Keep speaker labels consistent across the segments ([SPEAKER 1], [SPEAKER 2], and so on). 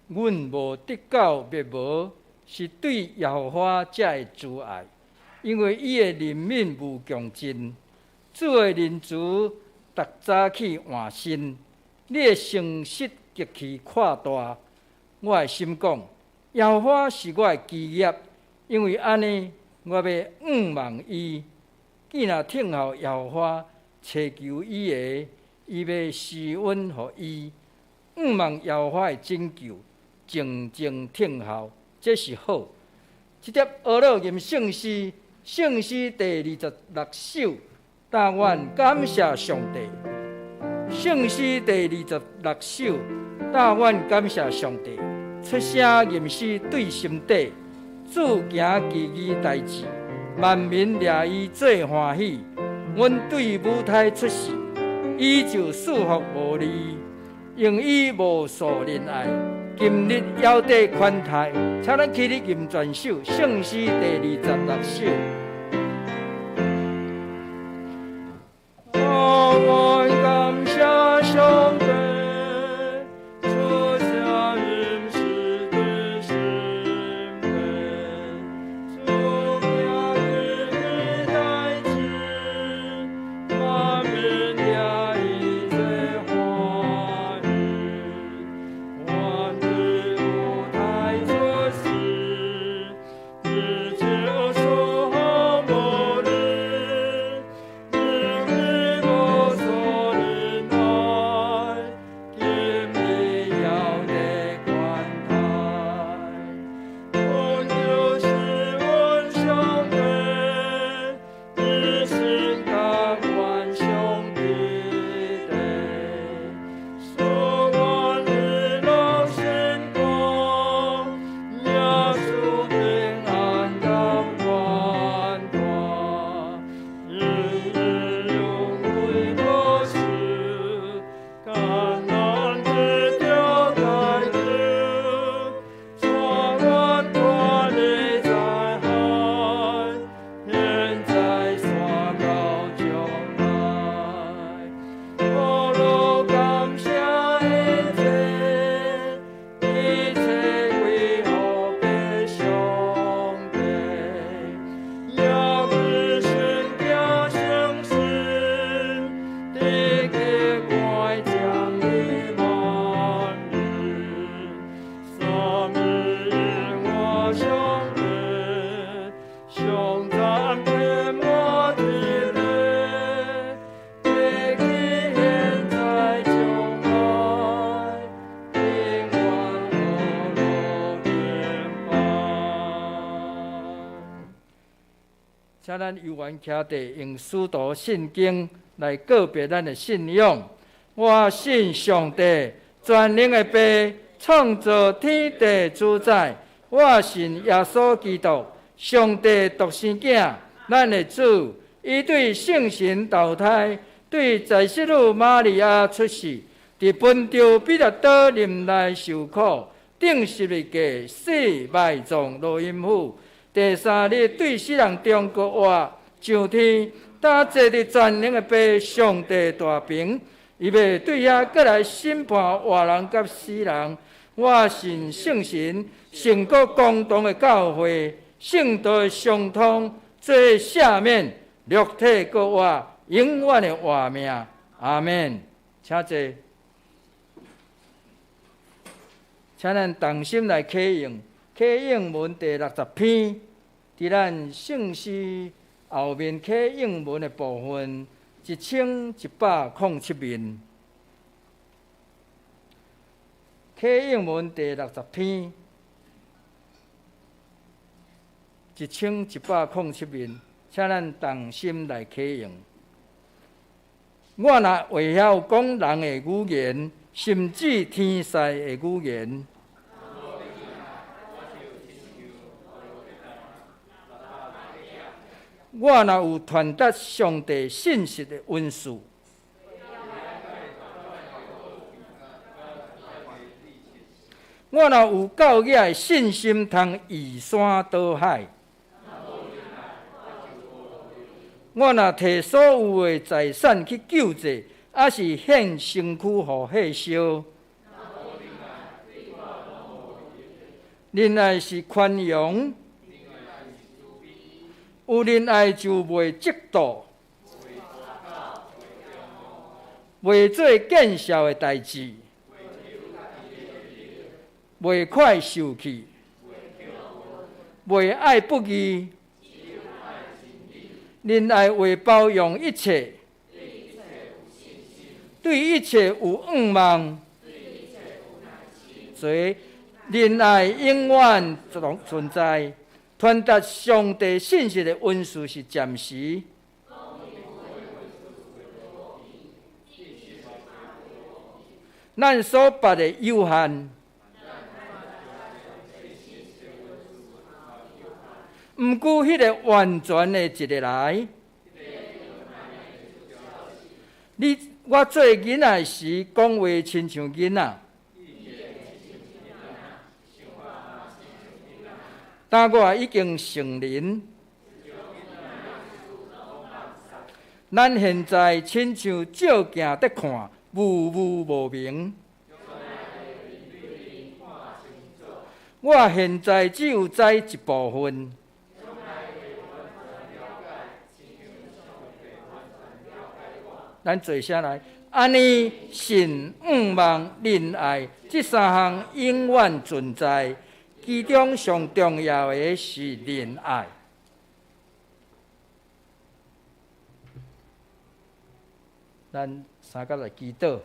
[SPEAKER 1] 阮無得到滅無，是對耶和華才會慈愛，因為伊的憐憫無窮盡。主的仁慈逐早起換新，你的誠實極其闊大。我的心講，耶和華是我的基業，因為按呢，我欲仰望伊。囝若聽候耶和華，祈求伊的，伊欲施恩予伊。仰望耶和華的拯救，靜靜聽候，這是好。這帖呵咾吟聖詩，聖詩第26首，但願感謝上帝。聖詩第二十六首，但願感謝上帝。出聲吟詩對心底，主行奇異代誌，萬民掠伊做歡喜。阮對母胎出世，伊就賜福無離，用伊無數仁愛，今日猶得寬待。請咱起立吟全首，聖詩第26首。我感謝上帝，出聲吟詩對心底，主行奇異代誌，萬民掠伊做歡喜。阮對母胎出世，伊就賜福無離，用伊無數仁愛，今日猶得寬待。阮就是阮上帝，一心甘願相彼得，賜阮喜樂勝過，耶穌平安甲遠大，伊永為果實，艱難得著解救，帶阮脫離災害，現在煞到將來。呵咾感謝一切，一切歸予父上帝，也歸聖子聖神，直極遠將利萬日，三一永活上帝，上讚天滿天地，過去現在將來，永遠呵咾敬拜。請咱有緣徛地，用使徒信經來告別咱的信仰。我信上帝，全能的父，創造天地主宰。我信耶穌基督，上帝獨生囝，咱的主。伊對聖神投胎，對在聖女瑪利亞出世，佇本丟彼拉多任內受苦，釘十字架死埋葬落陰府。第三日對死人中復活，上天，搭坐佇全能的父上帝大爿，伊欲對遐閣來審判活人佮死人。我信聖神，聖國公同的教會，聖徒的相通，罪赦免，肉體復活，永遠的活命。阿們。請坐。請咱同心來啟用啟應文第60篇，佇咱聖詩後面啟應文的部分，1107面。啟應文第60篇，1107面，請咱同心來啟用。我若會曉講人的語言，甚至天使的語言，我若有傳達上帝信息的恩賜，我若有夠額的信心通移山倒海，我若提所有的財產去救濟，抑是獻身軀予火燒，仁愛是寬容，有仁愛就袂嫉妒，袂做見笑的代誌，袂快受氣，袂愛不義。仁愛會包容一切，對一切有向望，所以仁愛永遠存在。傳達上帝信息的恩賜是暫時。咱所捌的有限，毋過彼个完全的一个來。你我做囡仔時，講話親像囡仔。但我已經成人。咱現在親像照鏡佇看，霧霧無明。我現在只有知一部分。咱坐下來，按呢信、向望、仁愛這三項永遠存在，其中上重要的是仁愛。咱三個來祈禱。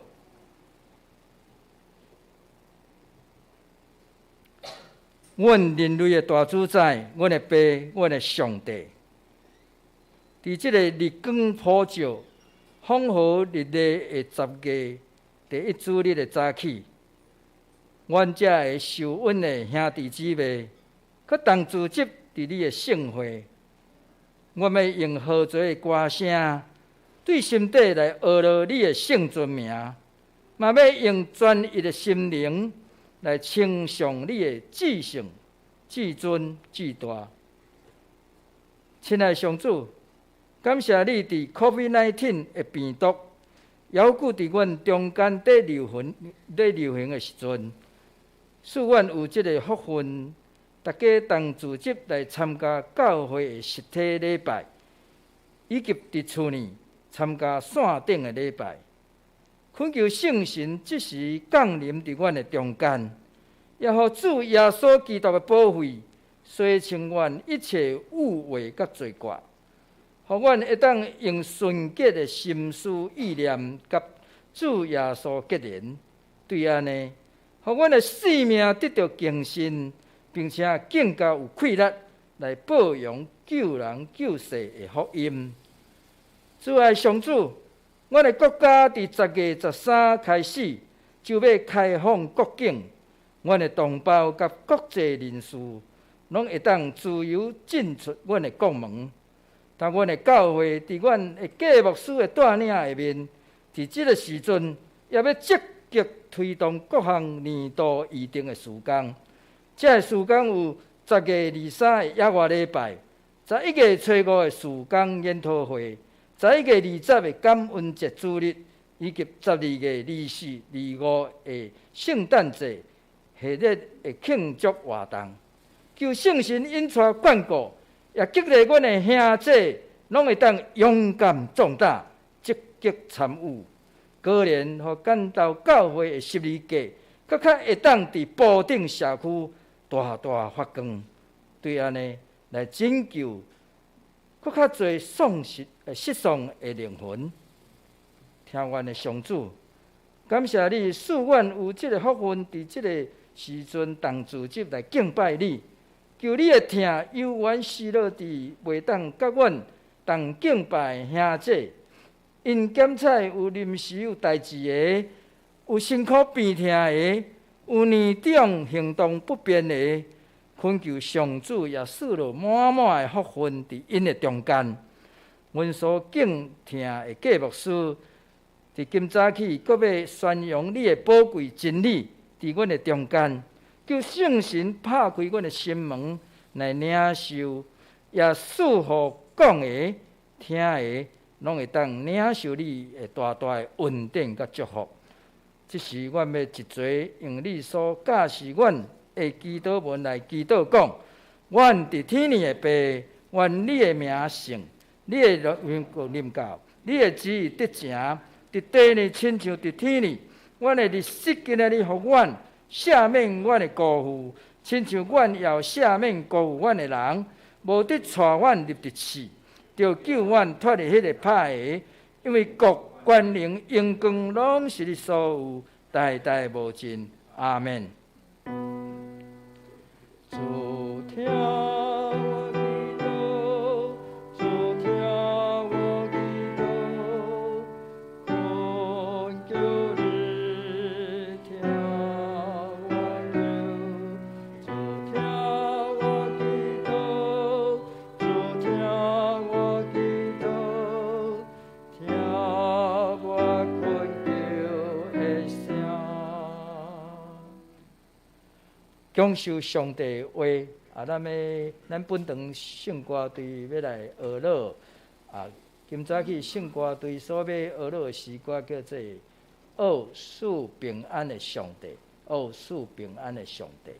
[SPEAKER 1] 阮人類的大主宰，阮的爸，阮的上帝，佇這個日光普照、風和日麗的十月第一主日的早起，阮遮的受恩的兄弟姊妹，閣同聚集佇你的聖會，阮欲用豪濟的歌聲，對心底來阿羅你的聖尊名，嘛欲用專一的心靈來稱頌你的至聖、至尊、至大。親愛上主，感謝你佇 COVID-19 的病毒猶閣佇阮中間佇流行、佇流行的時陣，賜阮有這个福分，大家同聚集來參加教會的實體禮拜，以及佇厝內參加線頂的禮拜。懇求聖神這時降臨佇阮的中間，也予主耶穌基督的寶血洗清阮一切污穢佮罪過，予阮會當用純潔的心思意念佮主耶穌結連。對按呢，予阮的生命得著更新，並且更加有氣力來報揚救人救世的福音。主愛上主，阮的國家佇10月13開始就欲開放國境，阮的同胞佮國際人士攏會當自由進出阮的國門。但阮的教會佇阮的計牧師的帶領下面，佇這个時陣也欲積極推動各項年度預定的事工。這个事工有10月23的野外禮拜，11月初五的事工研討會，11月20的感恩節主日，以及12月24、25的聖誕節賀日的慶祝活動。求聖神引帶眷顧，也激勵阮的兄弟，攏會當勇敢壯膽，積極參與。果然，予感到教會的十字架，閣較會當佇埔頂社區大大發光。對按呢來拯救閣較濟喪失、失喪的靈魂。聽阮的上主，感謝你賜阮有這个福分，佇這个時陣同聚集來敬拜你。求你的疼永遠施落佇袂當佮阮同敬拜的兄弟，𪜶檢採有臨時有代誌的，有身軀病痛的，有年長行動不便的，懇求上主也賜落滿滿的福分佇𪜶的中間。阮所敬疼的計牧師，佇今早起閣欲宣揚你的寶貴真理，佇阮的中間，求聖神拍開阮的心門來領受，也賜予講的、聽的，攏會當領受你的大大的恩典佮祝福。這時，阮欲一齊用你所教示阮的祈禱文來祈禱講：阮佇天裡的父，願你的名聖，你的國臨到，你的旨意得成，佇地呢親像佇天裡。阮的日食今仔日予阮，赦免阮的辜負，親像阮也赦免辜負阮的人，無得帶阮入佇試，著救阮脫離彼个歹的，因為國、權能、榮光攏是你所有，代代無盡。阿們。主聽我祈禱，主聽我祈禱，懇求你聽我求。主聽我祈禱，主聽我祈禱，聽我懇求的聲。享受上帝的話啊！咱欲咱本堂聖歌隊欲來學樂啊！今早起聖歌隊所欲學樂的詩歌叫做《哦，賜平安的上帝》，哦，賜平安的上帝。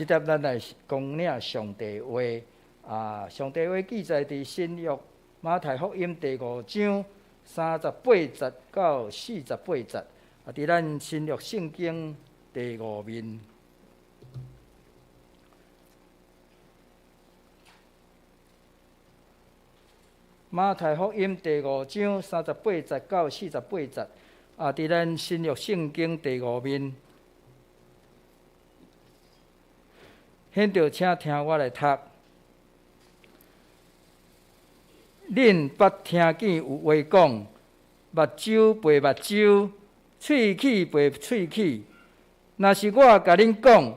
[SPEAKER 1] 這帖咱來恭領上帝話。啊，上帝話記載佇新約馬太福音第五章三十八節到四十八節。啊，佇咱新約聖經第五面。馬太福音第五章三十八節到四十八節。啊，佇咱新約聖經第五面。現在請聽我來讀。恁捌聽見有話講：目睭賠目睭，喙齒賠喙齒。若是我共恁講，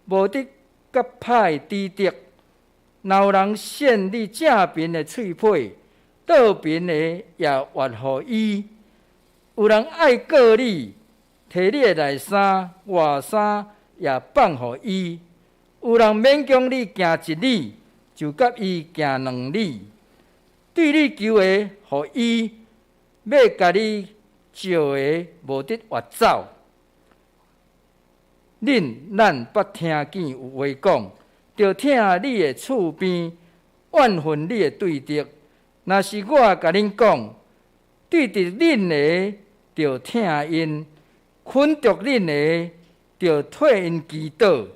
[SPEAKER 1] 無得佮歹抵敵。若有人扇你正爿的喙䫌，倒爿的也越予伊。有人愛告你，提你的內衫、外衫也放予伊。有人勉強你行一里，就佮伊行兩里。對你求的，予伊；欲共你借的，無得越走。恁咱捌聽見有話講，著疼你的厝邊，怨恨你的對敵。若是我共恁講，對敵恁的，著疼𪜶；捆束恁的，著替𪜶祈禱。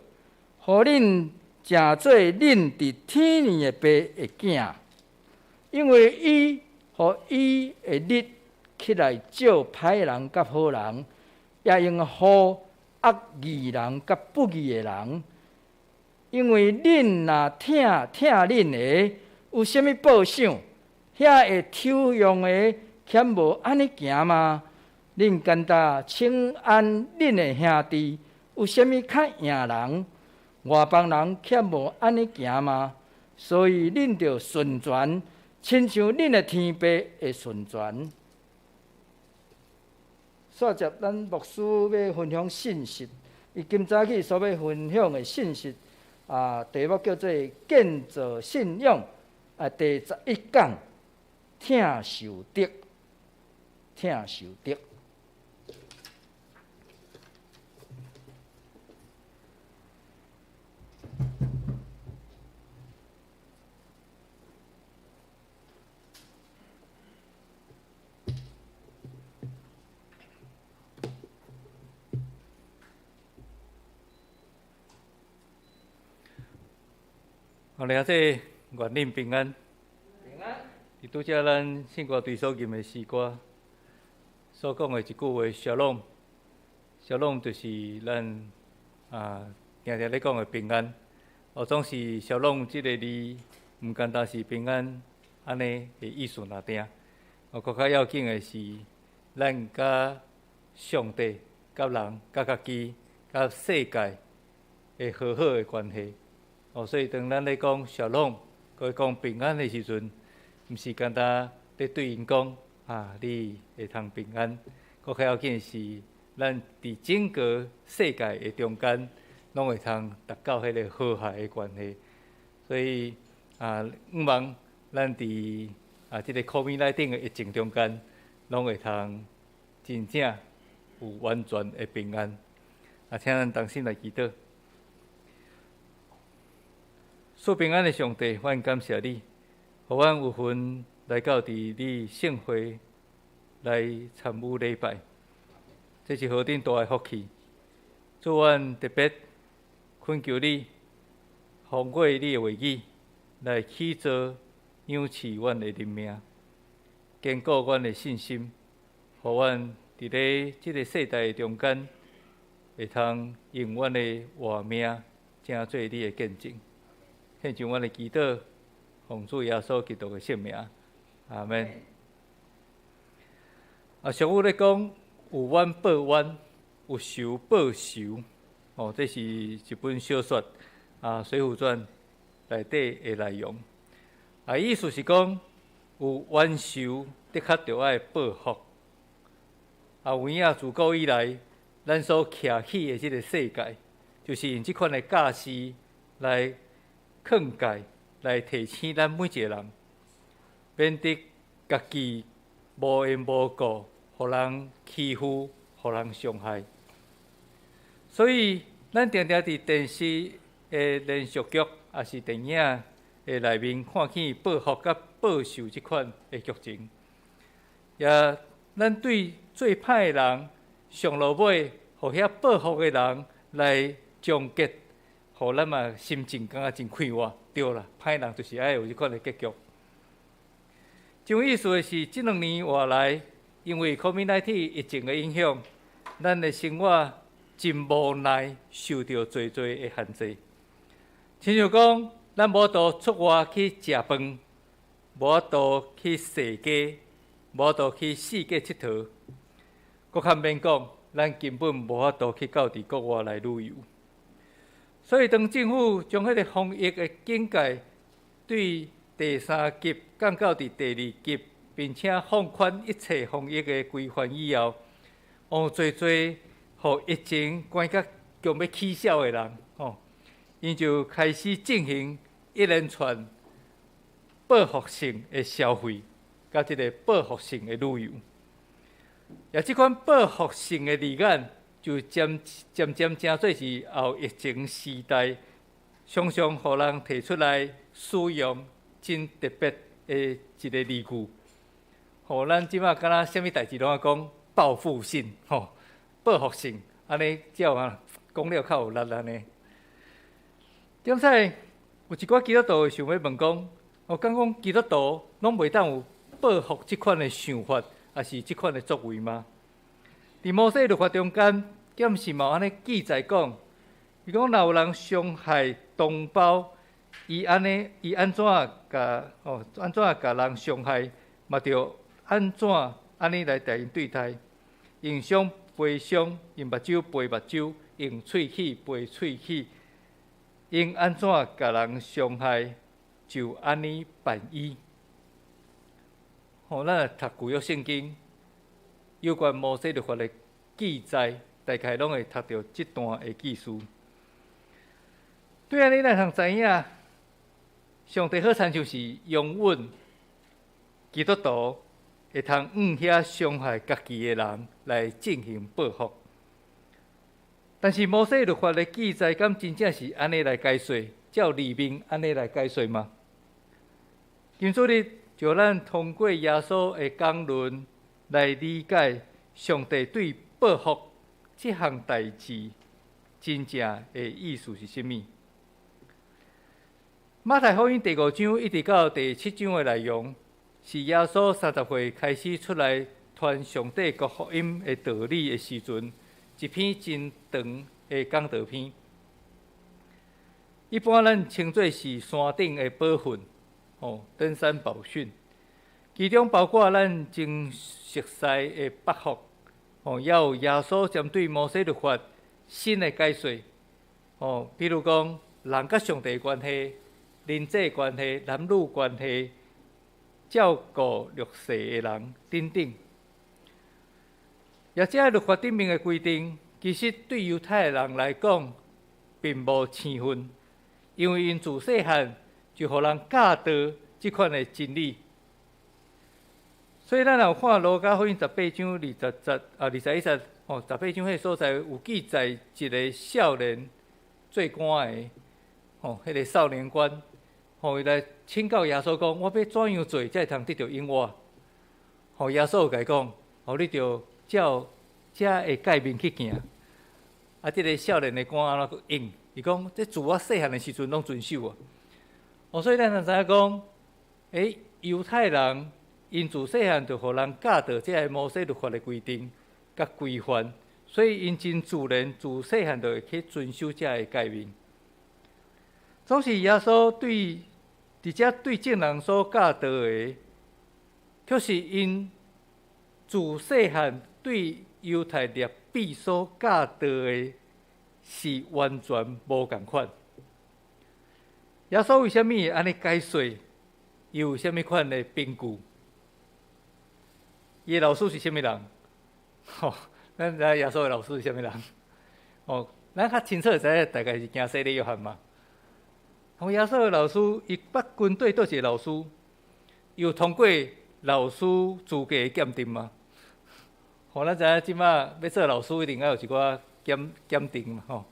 [SPEAKER 1] 予恁成做恁佇天裡的爸的囝，因為伊予伊的日起來照歹人佮好人，也用雨壓義人佮不義的人。因為恁若疼疼恁的，有啥物報賞？遐會抽用的，豈無按呢行嗎？恁干焦請安恁的兄弟，有啥物較贏人？外邦人豈無按呢行嗎？所以恁著順全，親像恁的天父會順全。煞接咱牧師欲分享信息，伊今早起所欲分享的信息啊，題目叫做建造信仰啊，第十一講，疼仇敵，疼仇敵。
[SPEAKER 2] 好，來這願恁平安。
[SPEAKER 1] 平安。
[SPEAKER 2] 佇拄才咱聖歌隊所吟的詩歌，所講的一句話，Shalom，Shalom 就是咱啊，定定咧講的平安。哦，總是 Shalom 這个字，毋干焦是平安按呢的意思爾定。哦，閣較要緊的是，咱佮上帝、佮人、佮家己、佮世界的和好的關係。哦，所以當咱咧講 Shalom，閣講平安的時陣，毋是干焦咧對𪜶講啊，你會通平安。閣較要緊是，咱佇整個世界的中間，攏會通達到彼个和諧的關係。所以啊，向望咱佇啊這个 COVID-19 的疫情中間，攏會通真正有完全的平安。啊，請咱同心來祈禱。賜平安的上帝，阮感謝你，予阮有份來到佇你聖會來參與禮拜，這是何等大的福氣！主，阮特別懇求你，奉過你的話語來起造養賜阮的靈命，堅固阮的信心，予阮佇咧這个世代的中間，會通用阮的活命，成做你的見證。獻上阮的祈禱，奉主耶穌基督的聖名，阿們。啊，俗語咧講，有冤報冤，有仇報仇。哦，這是一本小說啊，《水滸傳》內底的內容。啊，意思是講，有冤仇的確著愛報復。啊，有影自古以來，咱所徛起的這个世界，就是用這款的教示來勸誡，來提醒咱每一个人，免得家己無緣無故，予人欺負，予人傷害。所以，咱定定佇電視的連續劇，抑是電影的內面看見報復佮報仇這款的劇情。也咱對做歹的人，上落尾，予遐報復的人來終結，予咱嘛心情感覺真快活。對啦，歹人就是愛有這款的結局。真有意思的是，這2年外來，因為 COVID-19 疫情的影響，咱的生活真無奈受著濟濟的限制。親像講，咱無法度出外去食飯，無法度去踅街，無法度去四界𨑨迌，閣較免講，咱根本無法度去到佇國外來旅遊。所以，當政府將彼個防疫的警戒對第三級降到佇第二級，並且放寬一切防疫的規範以後，哦，濟濟予疫情關甲強欲起痟的人，吼，𪜶就開始進行一連串報復性的消費，佮這個報復性的旅遊。也這款報復性的字眼，就漸漸漸成做是後疫情時代，常常予人提出來使用真特別的一個字句。吼，咱這馬敢若啥物代誌攏愛講報復性，吼，報復性，按呢才有啊，講了較有力按呢。點解有一寡基督徒會想欲問講，哦，敢講基督徒攏袂當有報復這款的想法，抑是這款的作為嗎？佇摩西律法中間，敢毋是嘛有按呢記載講，伊講若有人傷害同胞，伊按呢，伊按怎共哦，按怎共人傷害，嘛著按怎按呢來共𪜶對待，用傷賠傷，用目睭賠目睭，用喙齒賠喙齒，𪜶按怎共人傷害，就按呢辦伊。吼，咱若讀舊約聖經，有關摩西律法的記載，大概攏會讀著這段的記事。對按呢，咱通知影，上帝好親像是容允基督徒會通向遐傷害家己的人來進行報復。但是摩西律法的記載，敢真正是按呢來解說，照字面按呢來解說嗎？今主日就咱通過耶穌的講論來理解上帝對報復這項代誌真正的意思是啥物。馬太福音第五章一直到第七章的內容，是耶穌30歲開始出來傳上帝國福音的道理的時陣，一篇真長的講道篇。一般咱稱做是山頂的寶訓，哦，登山寶訓，其中包括咱真熟悉的八福，哦，也有耶穌針對摩西律法新的解說，哦，比如講人佮上帝關係、人際關係、男女關係、照顧弱勢的人等等。也這律法頂面的規定，其實對猶太人來講，並無生分，因為𪜶自細漢就予人教導這款的真理。所以咱若有看路加福音十八章二十節啊21節哦，十八章彼个所在有記載一個少年做官的，吼，彼個少年官，吼，伊來請教耶穌講：我欲怎樣做才會通得著永活？吼，耶穌有共伊講：吼，你著照這个誡命去行。啊，這個少年的官按怎應？伊講：這自我細漢的時陣攏遵守啊。哦，所以咱通知影講，猶太人𪜶自細漢就予人教導這个摩西律法的規定佮規範，所以𪜶真自然自細漢就會去遵守這个誡命。總是耶穌對佇遮對眾人所教導的，卻是𪜶自細漢對猶太律法所教導的，是完全無仝款。耶穌為啥物會按呢解說？伊有啥物款的憑據？伊的老師是啥物人？吼，咱知影耶穌的老師是啥物人？哦，咱較清楚會知影，大概是行洗禮約翰嘛。吼，耶穌的老師，伊捌軍隊佗一个老師，有通過老師資格的鑑定嗎？吼，咱知影這馬欲做老師，一定愛有一寡檢檢定嘛，吼。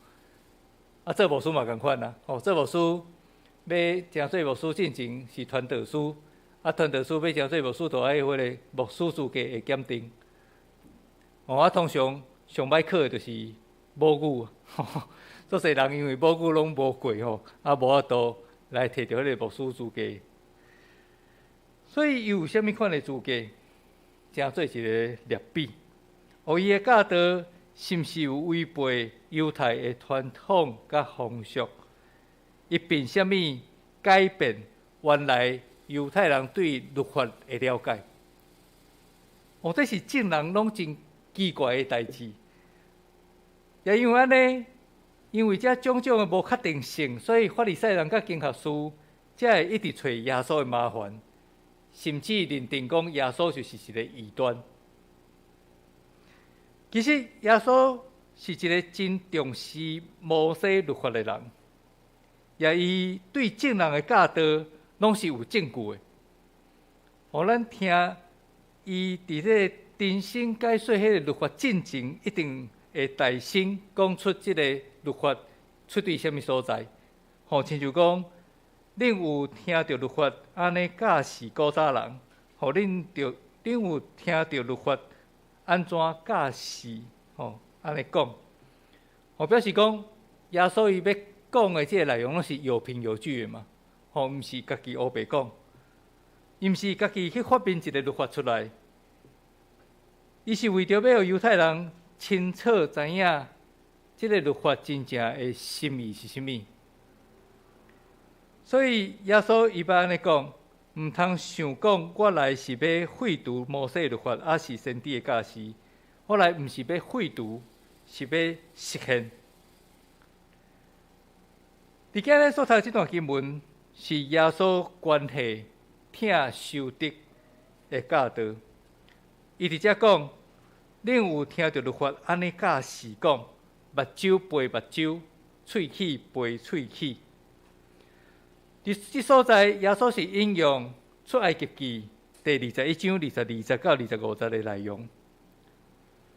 [SPEAKER 2] 啊，做牧師嘛仝款啊，吼，做牧師欲成做牧師進前是傳道師，啊，傳道師欲成做牧師，就愛彼个牧師資格的檢定。哦，啊，通常上歹考的就是母語，足濟人因為母語攏無過吼，啊，無法度來提著彼个牧師資格。所以伊有啥物款的資格，成做一个拉比？哦，伊的教導是毋是有違背猶太的傳統佮風俗？伊憑啥物改變原來猶太人對律法的了解？哦，這是眾人攏真奇怪的代誌。也因為按呢，因為這種種的無確定性，所以法利賽人佮經學士才會一直揣耶穌的麻煩，甚至認定講耶穌就是一个異端。其實耶穌是一个真重視摩西律法的人，也伊對眾人的教導攏是有證據的。予咱聽伊佇這个重新解說彼个律法進前，一定會大聲講出這个律法出佇啥物所在。吼，親像講，恁有聽著律法按呢教示古早人，吼，恁有聽著律法按怎教示，吼，按呢講，吼，表示講耶穌伊欲講的這个內容攏是有憑有據的嘛，吼，毋是家己烏白講，伊毋是家己去發明一个律法出來，伊是為著欲予猶太人清楚知影這个律法真正的心意是啥物。所以耶穌伊捌按呢講，毋通想講我來是欲廢除摩西律法，抑是先知的教示。我來毋是欲廢除，是欲實現。佇今日所讀這段經文，是耶穌關係疼仇敵的教導。伊佇遮講，恁有聽著律法按呢教示講，目睭賠目睭，喙齒賠喙齒。佇這所在，耶穌是引用出埃及記第21章22節到25節的內容。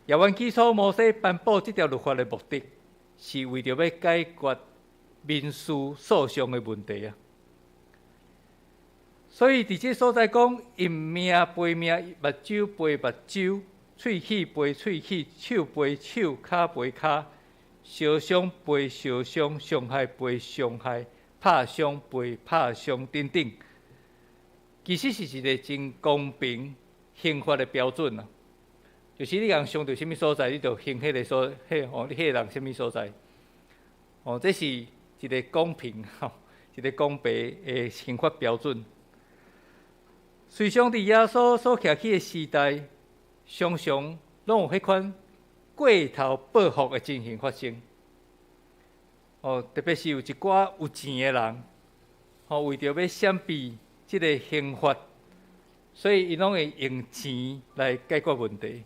[SPEAKER 2] 猶原起初摩西頒布這條律法的目的，是為著欲解決民事訴訟的問題啊。所以佇這所在講，用命賠命，目睭賠目睭，喙齒賠喙齒，手賠手，跤賠跤，燒傷賠燒傷，傷害賠傷害，拍傷賠拍傷，等等，其實是一个真公平刑罰的標準啊。就是你共傷著啥物所在，你就刑彼个所，彼吼，你彼个人啥物所在。哦，這是一个公平吼，一个公平的刑罰標準。隨想佇耶穌所徛起的時代，常常攏有彼款過頭報復的情形發生。哦，特別是有一寡有錢的人，吼，為著欲閃避這个刑罰，所以𪜶攏會用錢來解決問題。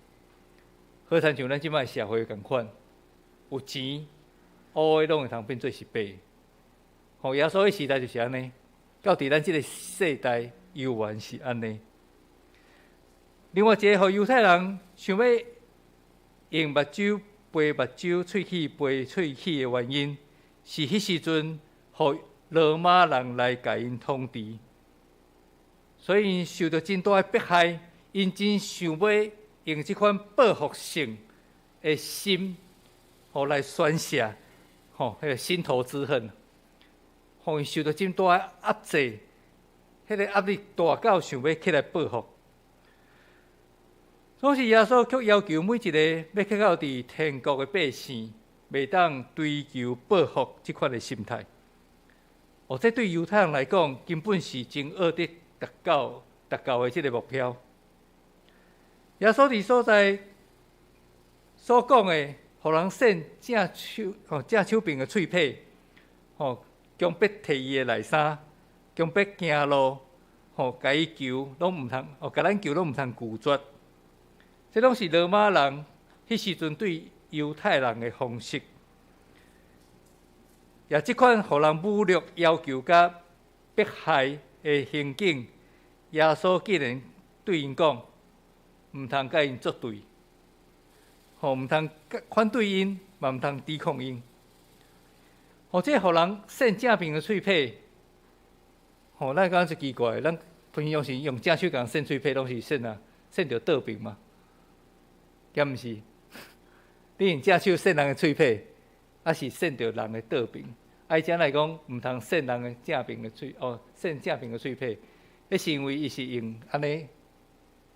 [SPEAKER 2] 好親像咱這擺社會仝款，有錢，烏的攏會通變做是白的。吼，耶穌彼時代就是按呢，到佇咱這个世代猶原是按呢。另外一个，予猶太人想欲用目睭賠目睭、喙齒賠喙齒的原因，是彼時陣，予羅馬人來共𪜶統治，所以𪜶受著真大的迫害，𪜶真想欲用這款報復性的心，予來宣洩，吼，彼个心頭之恨，予𪜶受著真大的壓制，彼个壓力大到想欲起來報復。所以耶穌卻要求每一个欲去到佇天國的百姓，袂當追求報復這款的心態。哦，這對猶太人來講，根本是真惡得達到的這個目標。耶穌佇所在所講的，予人搧正手哦正手爿的喙䫌，吼，強迫提伊的內衫，強迫行路，吼，共伊求攏毋通，哦，共咱求攏毋通拒絕。這攏是羅馬人彼時陣對猶太人的方式，也這款予人侮辱、要求佮迫害的行徑，耶穌竟然對𪜶講，毋通共𪜶作對，吼，毋通反對𪜶，嘛毋通抵抗𪜶。吼，這予人搧正爿的喙䫌，吼，咱感覺就奇怪，咱平常時用正手共人搧喙䫌，攏是搧啊，搧著倒爿嘛，敢毋是？你用正手搧人的喙䫌，抑是搧著人的倒爿？啊，伊遮來講，毋通搧人的正爿的喙，哦，搧正爿的喙䫌，彼是因為伊是用按呢，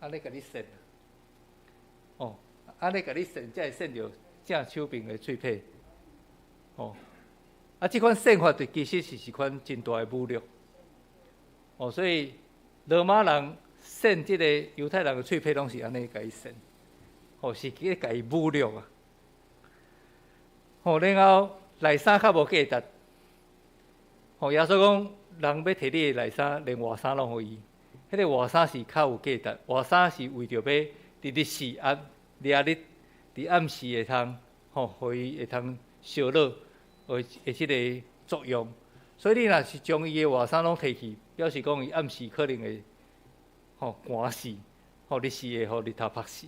[SPEAKER 2] 按呢共你搧，哦，按呢共你搧，才會搧著正手爿的喙䫌，哦。啊，這款搧法就其實是一款真大的侮辱，哦，所以羅馬人搧這個猶太人的喙䫌，攏是按呢共伊搧，哦，是去共伊侮辱啊。吼，然後內衫較無價值，吼，耶穌講，人欲提你的內衫，連外衫攏予伊。彼個外衫是較有價值，外衫是為著欲佇日時暗、掠日佇暗時會通，吼，予伊會通燒熱，的這个作用。所以你若是將伊的外衫攏提去，表示講伊暗時可能會，吼，寒死，吼，日時會予日頭曝死。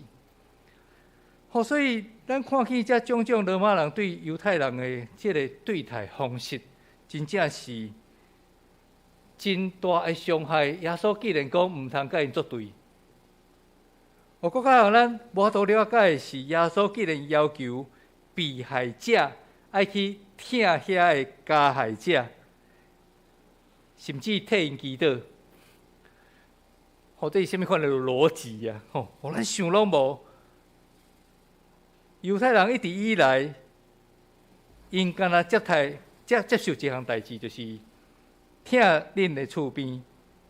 [SPEAKER 2] 吼，所以咱看見這種種羅馬人對猶太人的這个對待方式，真正是真大的傷害。耶穌竟然講毋通佮𪜶作對。哦，閣較予咱無法度了解的是，耶穌竟然要求被害者愛去疼遐个加害者，甚至替𪜶祈禱。吼，這是啥物款的邏輯啊？吼，咱想攏無。猶太人一直以來，𪜶敢若接待接接受一項代誌，就是疼恁的厝邊，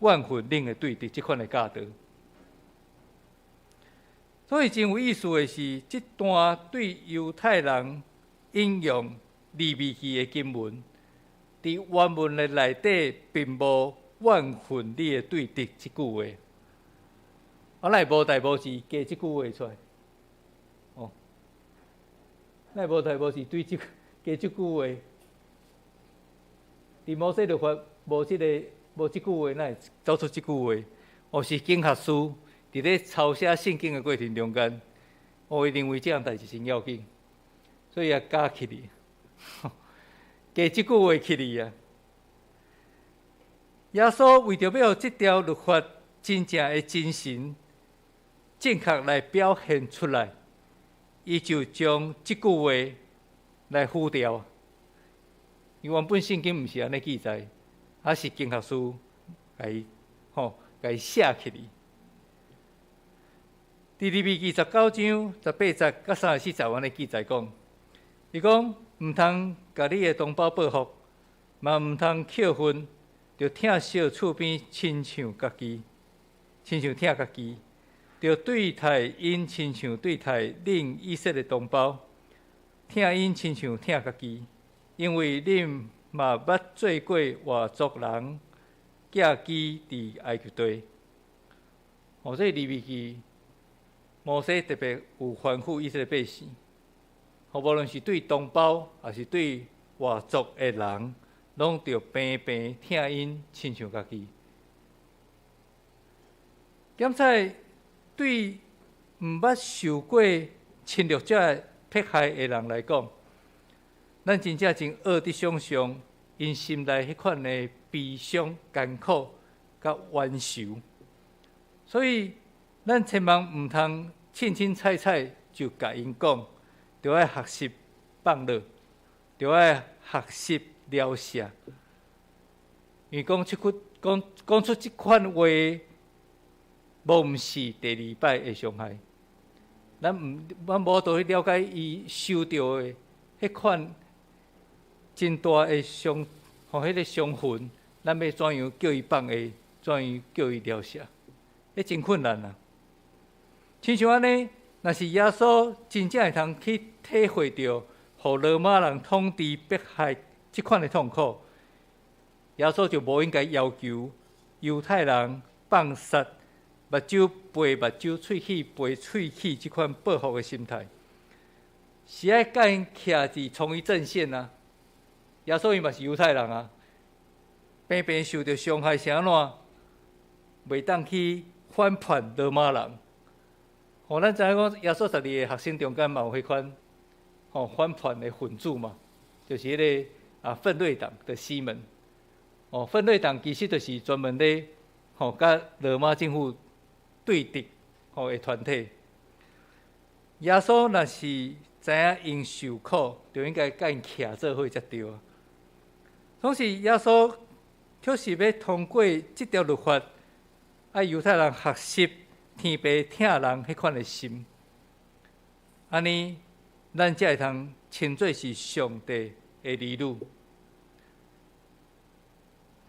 [SPEAKER 2] 怨恨恁的對敵，這款的教導。所以真有意思的是，這段對猶太人引用利未記的經文，佇原文的內底並無怨恨你的對敵這句話。我哪會無代無誌加這句話出來？哦，哪會無代無誌對這加這句話？佇摩西律法無這个無這句話，哪會走出這句話？哦，是經學師佇咧抄寫聖經的過程中間，哦，伊認為這項代誌真要緊，所以也加起來，加這句話起來啊。耶穌為著欲予這條律法真正的精神正確來表現出來，伊就將這句話來否掉。伊原本聖經毋是按呢記載，啊是經學師共伊吼共伊寫起來。佇利未記19章18節佮34節按呢記載講，伊講毋通共你的同胞報復，嘛毋通抾恨，著疼惜厝邊親像家己，親像疼家己，著對待𪜶親像對待恁以色列同胞，疼𪜶親像疼家己，因為恁嘛捌做過外族人，寄居佇埃及地。哦，這利未記摩西特別有吩咐以色列百姓，吼，無論是對同胞，抑是對外族的人，攏著平平疼𪜶，親像家己。檢採對毋捌受過侵略者迫害的人來講，咱真正真學得想像𪜶心內彼款的悲傷、艱苦佮冤仇。所以，咱千萬毋通凊凊彩彩就共𪜶講，著愛學習放落，著愛學習饒赦。因為講出這款話，無毋是第二擺的傷害。咱無法度去了解伊受著的彼款真大的傷，吼，彼个傷痕，咱欲怎樣叫伊放下？怎樣叫伊饒赦？彼真困難啊！親像按呢，若是耶穌真正會通去體會著，予羅馬人統治迫害這款的痛苦，耶穌就無應該要求猶太人放殺目睭賠目睭、喙齒賠喙齒這款報復的心態，是愛共𪜶徛佇同一陣線啊！耶穌伊嘛是猶太人啊，平平受著傷害是按怎？袂當去反叛羅馬人。吼，咱知影講耶穌12个學生中間嘛有彼款吼反叛的分子嘛，就是彼个啊奮銳黨的西門。哦，奮銳黨其實就是專門咧，吼，佮羅馬政府對敵吼的團體。耶穌若是知影𪜶受苦，就應該佮𪜶徛做伙才對啊。總是耶穌卻是欲通過這條律法，愛猶太人學習天父疼人彼款的心。按呢，咱才會通稱做是上帝的兒女。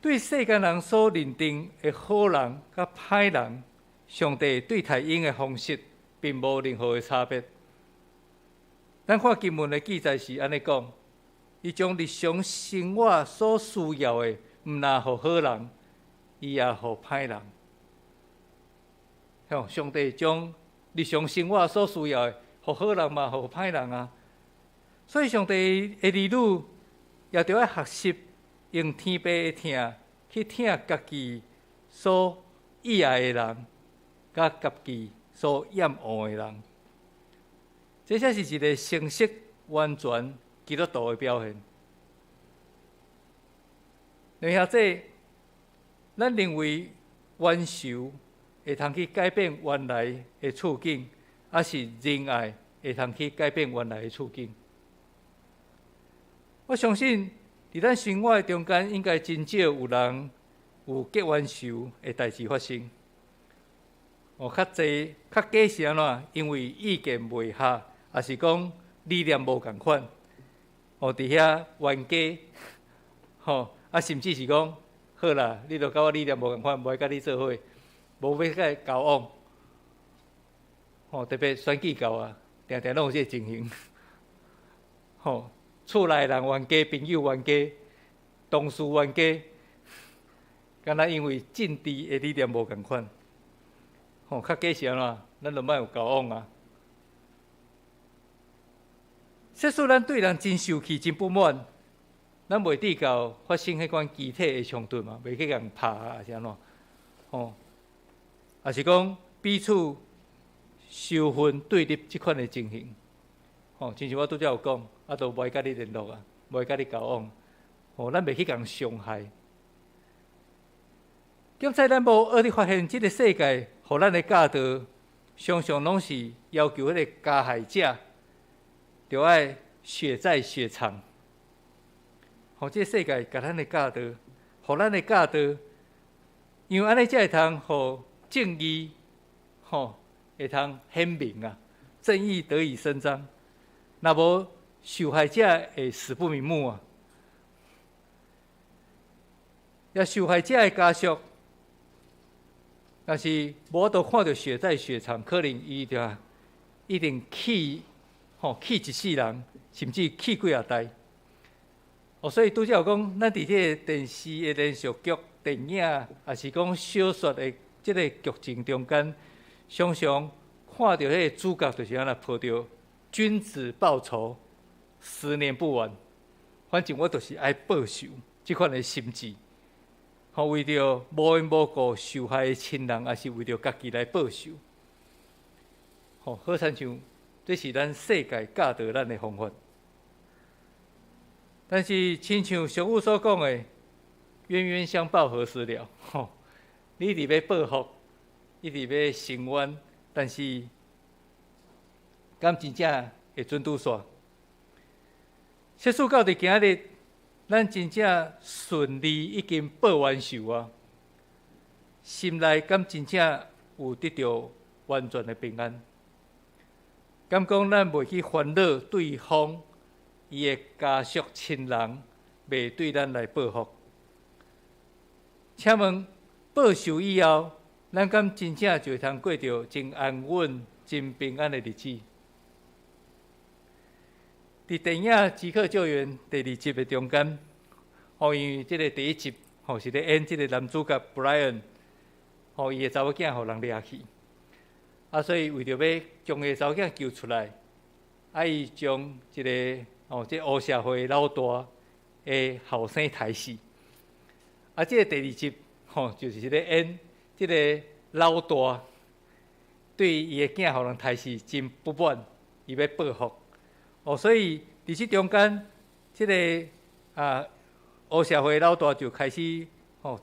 [SPEAKER 2] 對世間人所認定的好人佮歹人，上帝對待𪜶的方式並無任何的差別。咱看經文的記載是按呢講，伊將日常生活所需要的，毋但予好人，伊也予歹人。吼，上帝將日常生活所需要的，予好人嘛，予歹人啊。所以上帝的兒女也著愛學習用天父的疼去疼家己所喜愛的人，佮家己所厭惡的人。這才是一個成熟完全基督徒的表現。兩兄弟，咱認為冤仇會通去改變原來的處境，抑是仁愛會通去改變原來的處境？我相信，佇咱生活的中間，應該真少有人有結冤仇的代誌發生。哦，較濟較假是按怎？因為意見袂合，抑是講理念無仝款，哦，佇遐冤家，吼，啊，甚至是講，好啦，你都佮我理念無仝款，無愛佮你做伙，無欲佮你交往。吼，特別選舉到啊，定定攏有這個情形。吼，厝內人冤家，朋友冤家，同事冤家，敢若因為政治的理念無仝款，吼，較假是按怎？咱就莫有交往啊。即使咱對人真受氣、真不滿，咱袂至到發生彼款肢體的衝突嘛，袂去共拍啊，抑是按怎？吼，抑是講彼此仇恨對立這款的情形，吼，親像我拄才有講，啊，都無愛佮你聯絡啊，無愛佮你交往，吼，咱袂去共傷害。檢採咱無學佇發現，這个世界予咱的教導，常常攏是要求彼个加害者，著愛血債血償。予這个世界共咱的教導，予咱的教導，因為按呢才會通予正義，吼，會通顯明啊，正義得以伸張。若無受害者會死不瞑目啊！也受害者的家屬，若是無法度看著血債血償，可能伊就一定氣，吼氣一世人，甚至氣幾仔代。哦，所以拄才有講，咱佇這个電視的連續劇、電影，抑是講小說的這个劇情中間，常常看著彼个主角就是按呢抱著君子報仇，十年不晚。反正我就是愛報仇，這款的心志，吼，為著無緣無故受害的親人，抑是為著家己來報仇，吼，好親像這是咱世界教導咱的方法。但是，親像俗語所講的，冤冤相報何時了？吼，你一直欲報復，一直欲伸冤，但是，敢真正會準拄煞？即使到佇今日，咱真正順利已經報完仇啊，心內敢真正有得著完全的平安？敢講咱袂去煩惱對方伊的家屬親人袂對咱來報復？請問報仇以後，咱敢真正就會通過著真安穩、真平安的日子？佇電影《即刻救援》第二集的中間，吼，因為這个第一集吼是咧演這个男主角 Brian，吼，伊的查某囝予人掠去，啊，所以為著欲將伊的查某囝救出來，啊，伊將一个吼這黑社會老大的後生刣死。啊，這个第二集吼就是咧演這个老大對伊的囝予人刣死真不滿，伊欲報復。哦，所以佇這中間，這个啊，黑社會老大就開始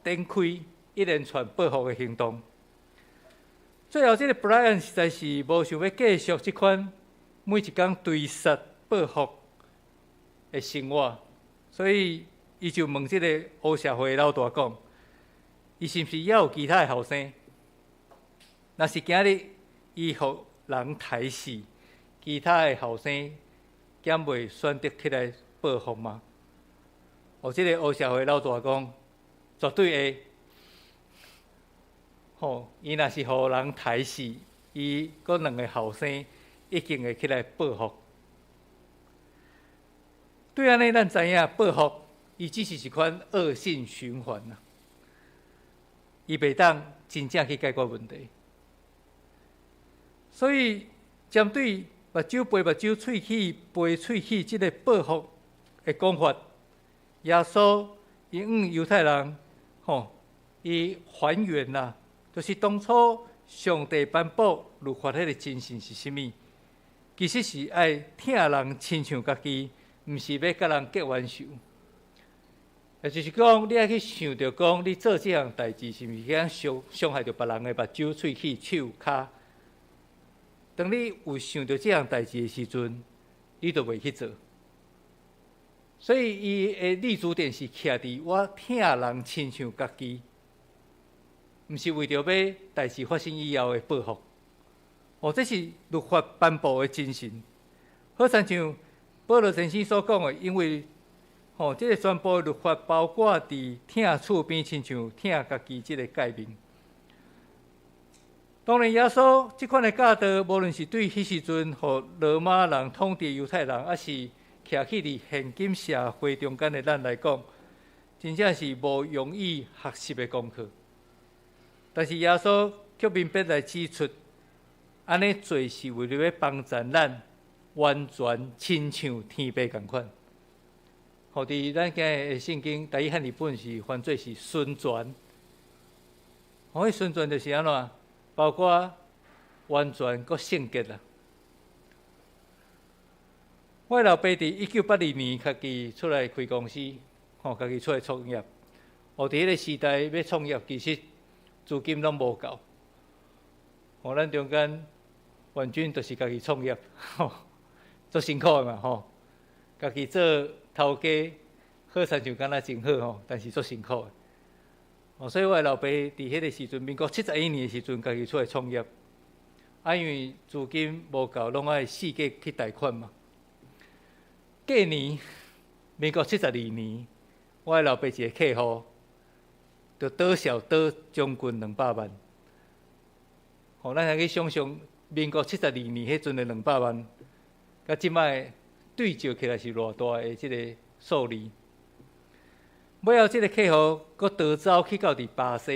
[SPEAKER 2] 展開一連串報復的行動。最後，這个 Brian 實在是無想欲繼續這款每一工追殺報復的生活，所以伊就問這个黑社會老大講：伊是毋是猶有其他的後生？若是今日伊予人刣死，其他的後生敢袂選擇起來報復嗎？哦，這个黑社會老大講，絕對會。伊若是予人刣死，伊閣兩个後生一定會起來報復。對按呢，咱知影報復，伊只是一款惡性循環啊！伊袂當真正去解決問題。所以，針對目睭賠目睭、喙齒賠喙齒這个報復的講法，耶穌伊向猶太人，伊還原啦，就是當初上帝頒布律法彼个精神是啥物？其實是愛疼人親像家己，毋是欲佮人結冤仇。也就是講，你愛去想著講，你做這項代誌是毋是去傷害著別人的目睭、喙齒、手、跤？當你有想著這項代誌的時陣，你就袂去做。所以，伊的立足點是徛佇我疼人親像家己，毋是為著欲代誌發生以後的報復。哦，這是律法頒布的精神。好親像保羅先生所講的，因為這个全部律法包括佇疼厝邊親像疼家己這个誡命。當然，耶穌這款的教導，無論是對彼時陣予羅馬人統治猶太人，抑是徛起佇現今社會中間的咱來講，真正是無容易學習的功課。但是耶穌卻明白來指出，按呢做是為著欲幫助咱完全親像天父仝款。佇咱今日的聖經，台語漢譯本是翻做是純全。彼純全就是按怎？包括完全閣聖潔啦。我老爸佇1982年家己出來開公司，家己出來創業。佇彼个時代欲創業，其實資金攏無夠。咱中間婉君就是家己創業，足辛苦的嘛，家己做頭家，好親像敢若真好吼，但是足辛苦的。所以我的老爸佇彼个時陣，民國71年的時陣，家己出來創業。啊，因為資金無夠，攏愛四界去貸款嘛。隔年，民國72年，我的老爸一个客戶，就倒數倒將近200萬。咱來去想像，民國七十二年彼陣的兩百萬，佮這擺對照起來是偌大的這个數字。尾後這个客戶閣逃走去到佇巴西，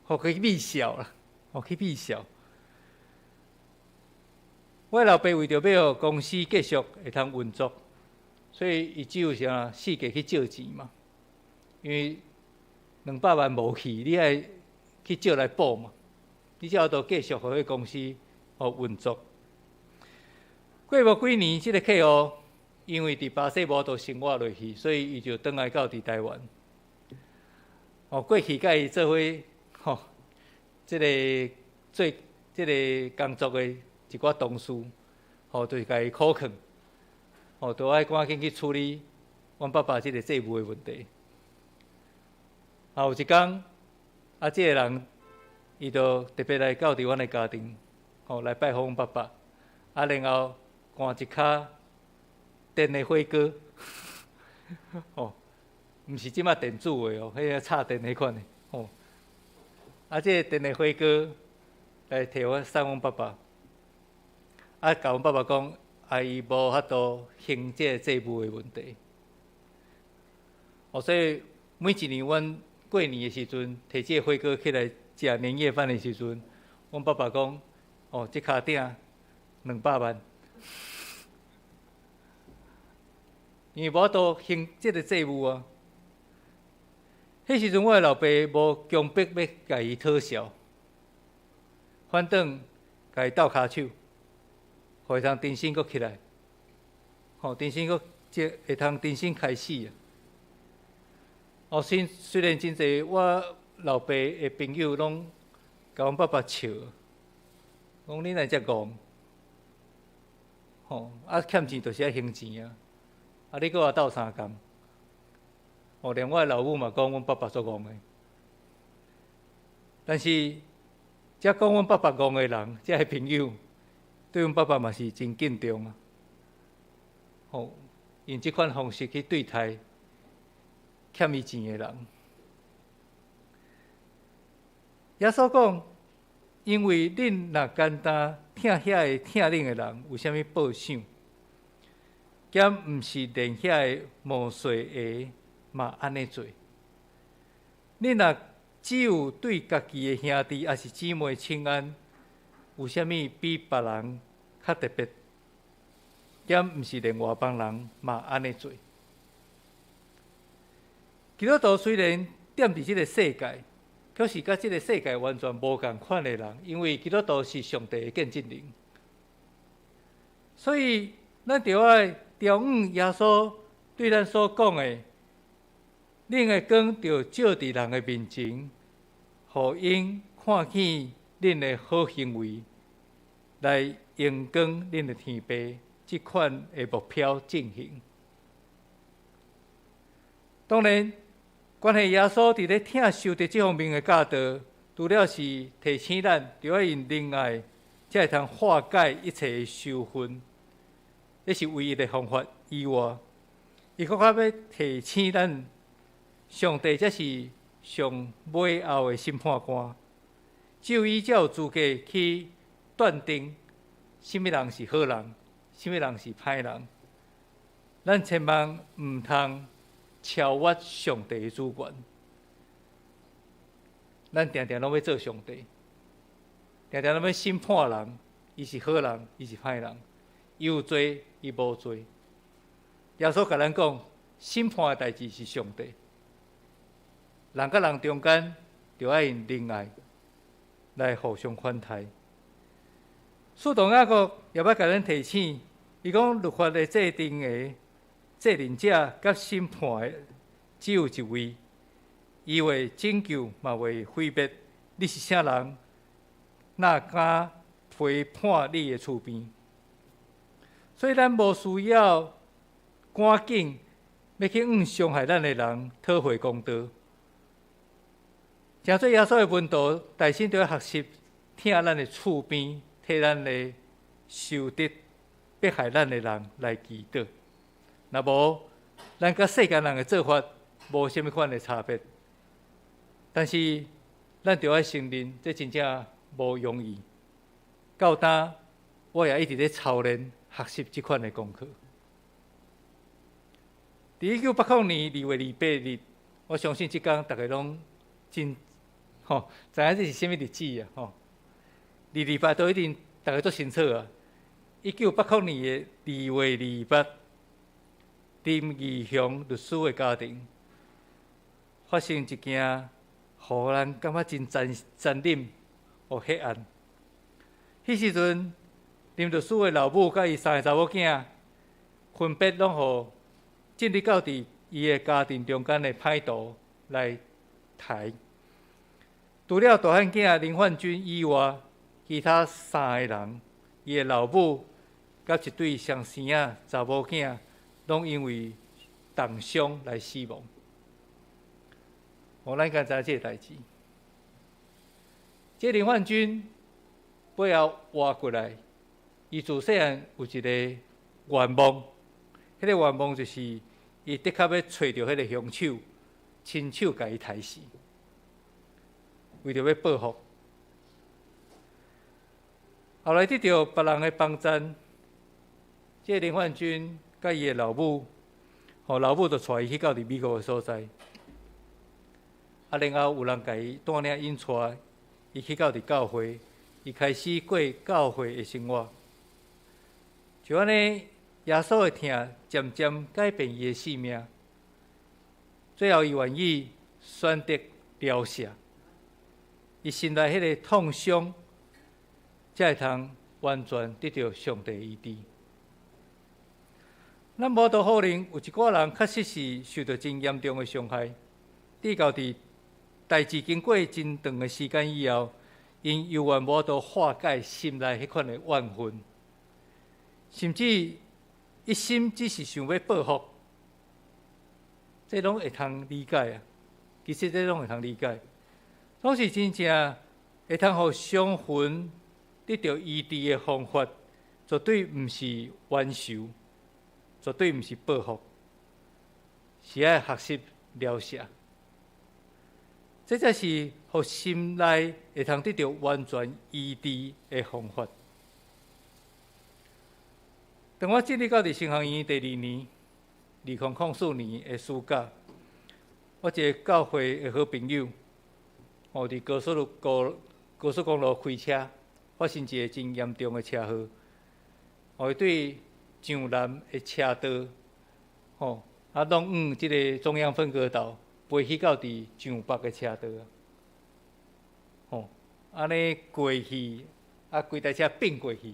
[SPEAKER 2] 予去秘笑啦，予去秘笑。我老爸為著欲予公司繼續會通運作，所以伊只有啥四界去借錢嘛。因為兩百萬無去，你愛去借來補嘛，你才有法度繼續予彼公司運作。過無幾年，這个客戶因為佇巴西無法度生活落去，所以伊就轉來到佇台灣。過去佮伊做伙這个做這个工作的一寡同事，就是共伊苦勸，都愛趕緊去處理阮爸爸這个債務的問題。有一工，這个人伊就特別來到佇阮的家庭，來拜訪阮爸爸，然後攑一跤電的火鍋，毋是這擺電子的哦，彼个插電彼款的，這个電的火鍋來提我送阮爸爸，共阮爸爸講，伊無法度還這个債務的問題。所以每一年阮過年的時陣，提這个火鍋起來食年夜飯的時陣，阮爸爸講，這跤鼎200萬。因為無法度還這个債務啊。彼時陣我的老爸無強迫欲共伊討數，反轉共伊鬥跤手，予伊通重新閣起來，重新閣才會通重新開始啊！哦，雖然真濟我老爸的朋友攏共阮爸爸笑，講你哪會遮戇？吼，啊欠錢就是愛還錢啊！啊，你閣愛鬥相共？哦，連我的老母嘛講阮爸爸足戇的。但是，遮講阮爸爸戇的人，遮个朋友，對阮爸爸嘛是真敬重啊！吼，用這款方式去對待欠伊錢的人。耶穌講，因為恁若簡單疼遐个疼恁的人，有啥物報賞？敢毋是連遐個毛細的嘛按呢做？恁若只有對家己的兄弟抑是姊妹請安，有啥物比別人較特別？敢毋是連外邦人嘛按呢做？基督徒雖然踮佇這个世界，卻是佮這个世界完全無仝款的人，因為基督徒是上帝的見證人，所以咱著愛牢向耶穌對咱所講的，恁的光著照佇人的面前，予𪜶看見恁的好行為，來榮光恁的天父，這款的目標進行。當然，關係耶穌佇咧疼仇敵這方面的教導，除了是提醒咱，著愛用仁愛，才會通化解一切的仇恨，這是唯一的方法以外，伊閣較欲提醒咱，上帝才是上尾後的審判官，只有伊才有資格去斷定啥物人是好人，啥物人是歹人。咱千萬毋通超越上帝的主權。咱定定攏欲做上帝，定定攏欲審判人，伊是好人，伊是歹人，伊有罪，伊無罪。耶穌共咱講，審判的代誌是上帝。人佮人中間，著愛用仁愛來互相款待。使徒雅各也欲共咱提醒，伊講律法的制定的制定者佮審判的只有一位，伊會拯救，嘛會毀滅。你是啥人？哪敢批判你的厝邊？所以咱無需要趕緊欲去向傷害咱的人討回公道。成做耶穌的門徒，大先著愛學習疼咱的厝邊，替咱的仇敵、迫害咱的人來祈禱。若無，咱佮世間人的做法無啥物款的差別。但是，咱著愛承認，這真正無容易。到今，我也一直咧操練學習這款的功課。佇1980年2月28日，我相信這工逐家攏真吼，知影這是啥物日子啊？吼，228都一定逐家足清楚啊！1980年的2月28，林義雄律師的家庭發生一件，予咱感覺真殘殘忍的血案。彼時陣，林律師的老母佮伊三個查某囝，分別攏予進入到佇伊的家庭中間的歹徒來刣。除了大漢囝林漢軍以外，其他三个人，伊的老母佮一對雙生仔查某囝，攏因為凍傷來死亡。哦，咱敢知這个代誌？這林漢軍尾後活過來，伊自細漢有一个願望，彼个願望就是伊的確欲揣著彼个兇手，親手共伊刣死，為著欲報復。後來得著別人的幫贊，這個林漢軍佮伊的老母，予老母就帶伊去到佇美國的所在。啊，然後有人共伊帶領引帶伊去到佇教會，伊開始過教會的生活。就按呢，耶穌的疼漸漸改變伊的性命。最後，伊願意選擇饒赦，伊心內彼个創傷，才會通完全得著上帝醫治。咱無法度否認，有一寡人確實是受著真嚴重的傷害。直到佇代誌經過真長的時間以後，𪜶猶原無法度化解心內彼款的怨恨，甚至一心只是想欲報復，這攏會通理解啊。其實這攏會通理解，攏是真正會通予傷痕得著醫治的方法，絕對毋是冤仇，絕對毋是報復，是愛學習饒赦。這才是予心內會通得著完全醫治的方法。當我進入到佇神學院第二年，2004年的暑假，我一个教會的好朋友，佇高速公路開車，發生一个真嚴重的車禍。伊對上南的車道，攏往這个中央分隔島，飛去到佇上北的車道，按呢過去，規台車並過去，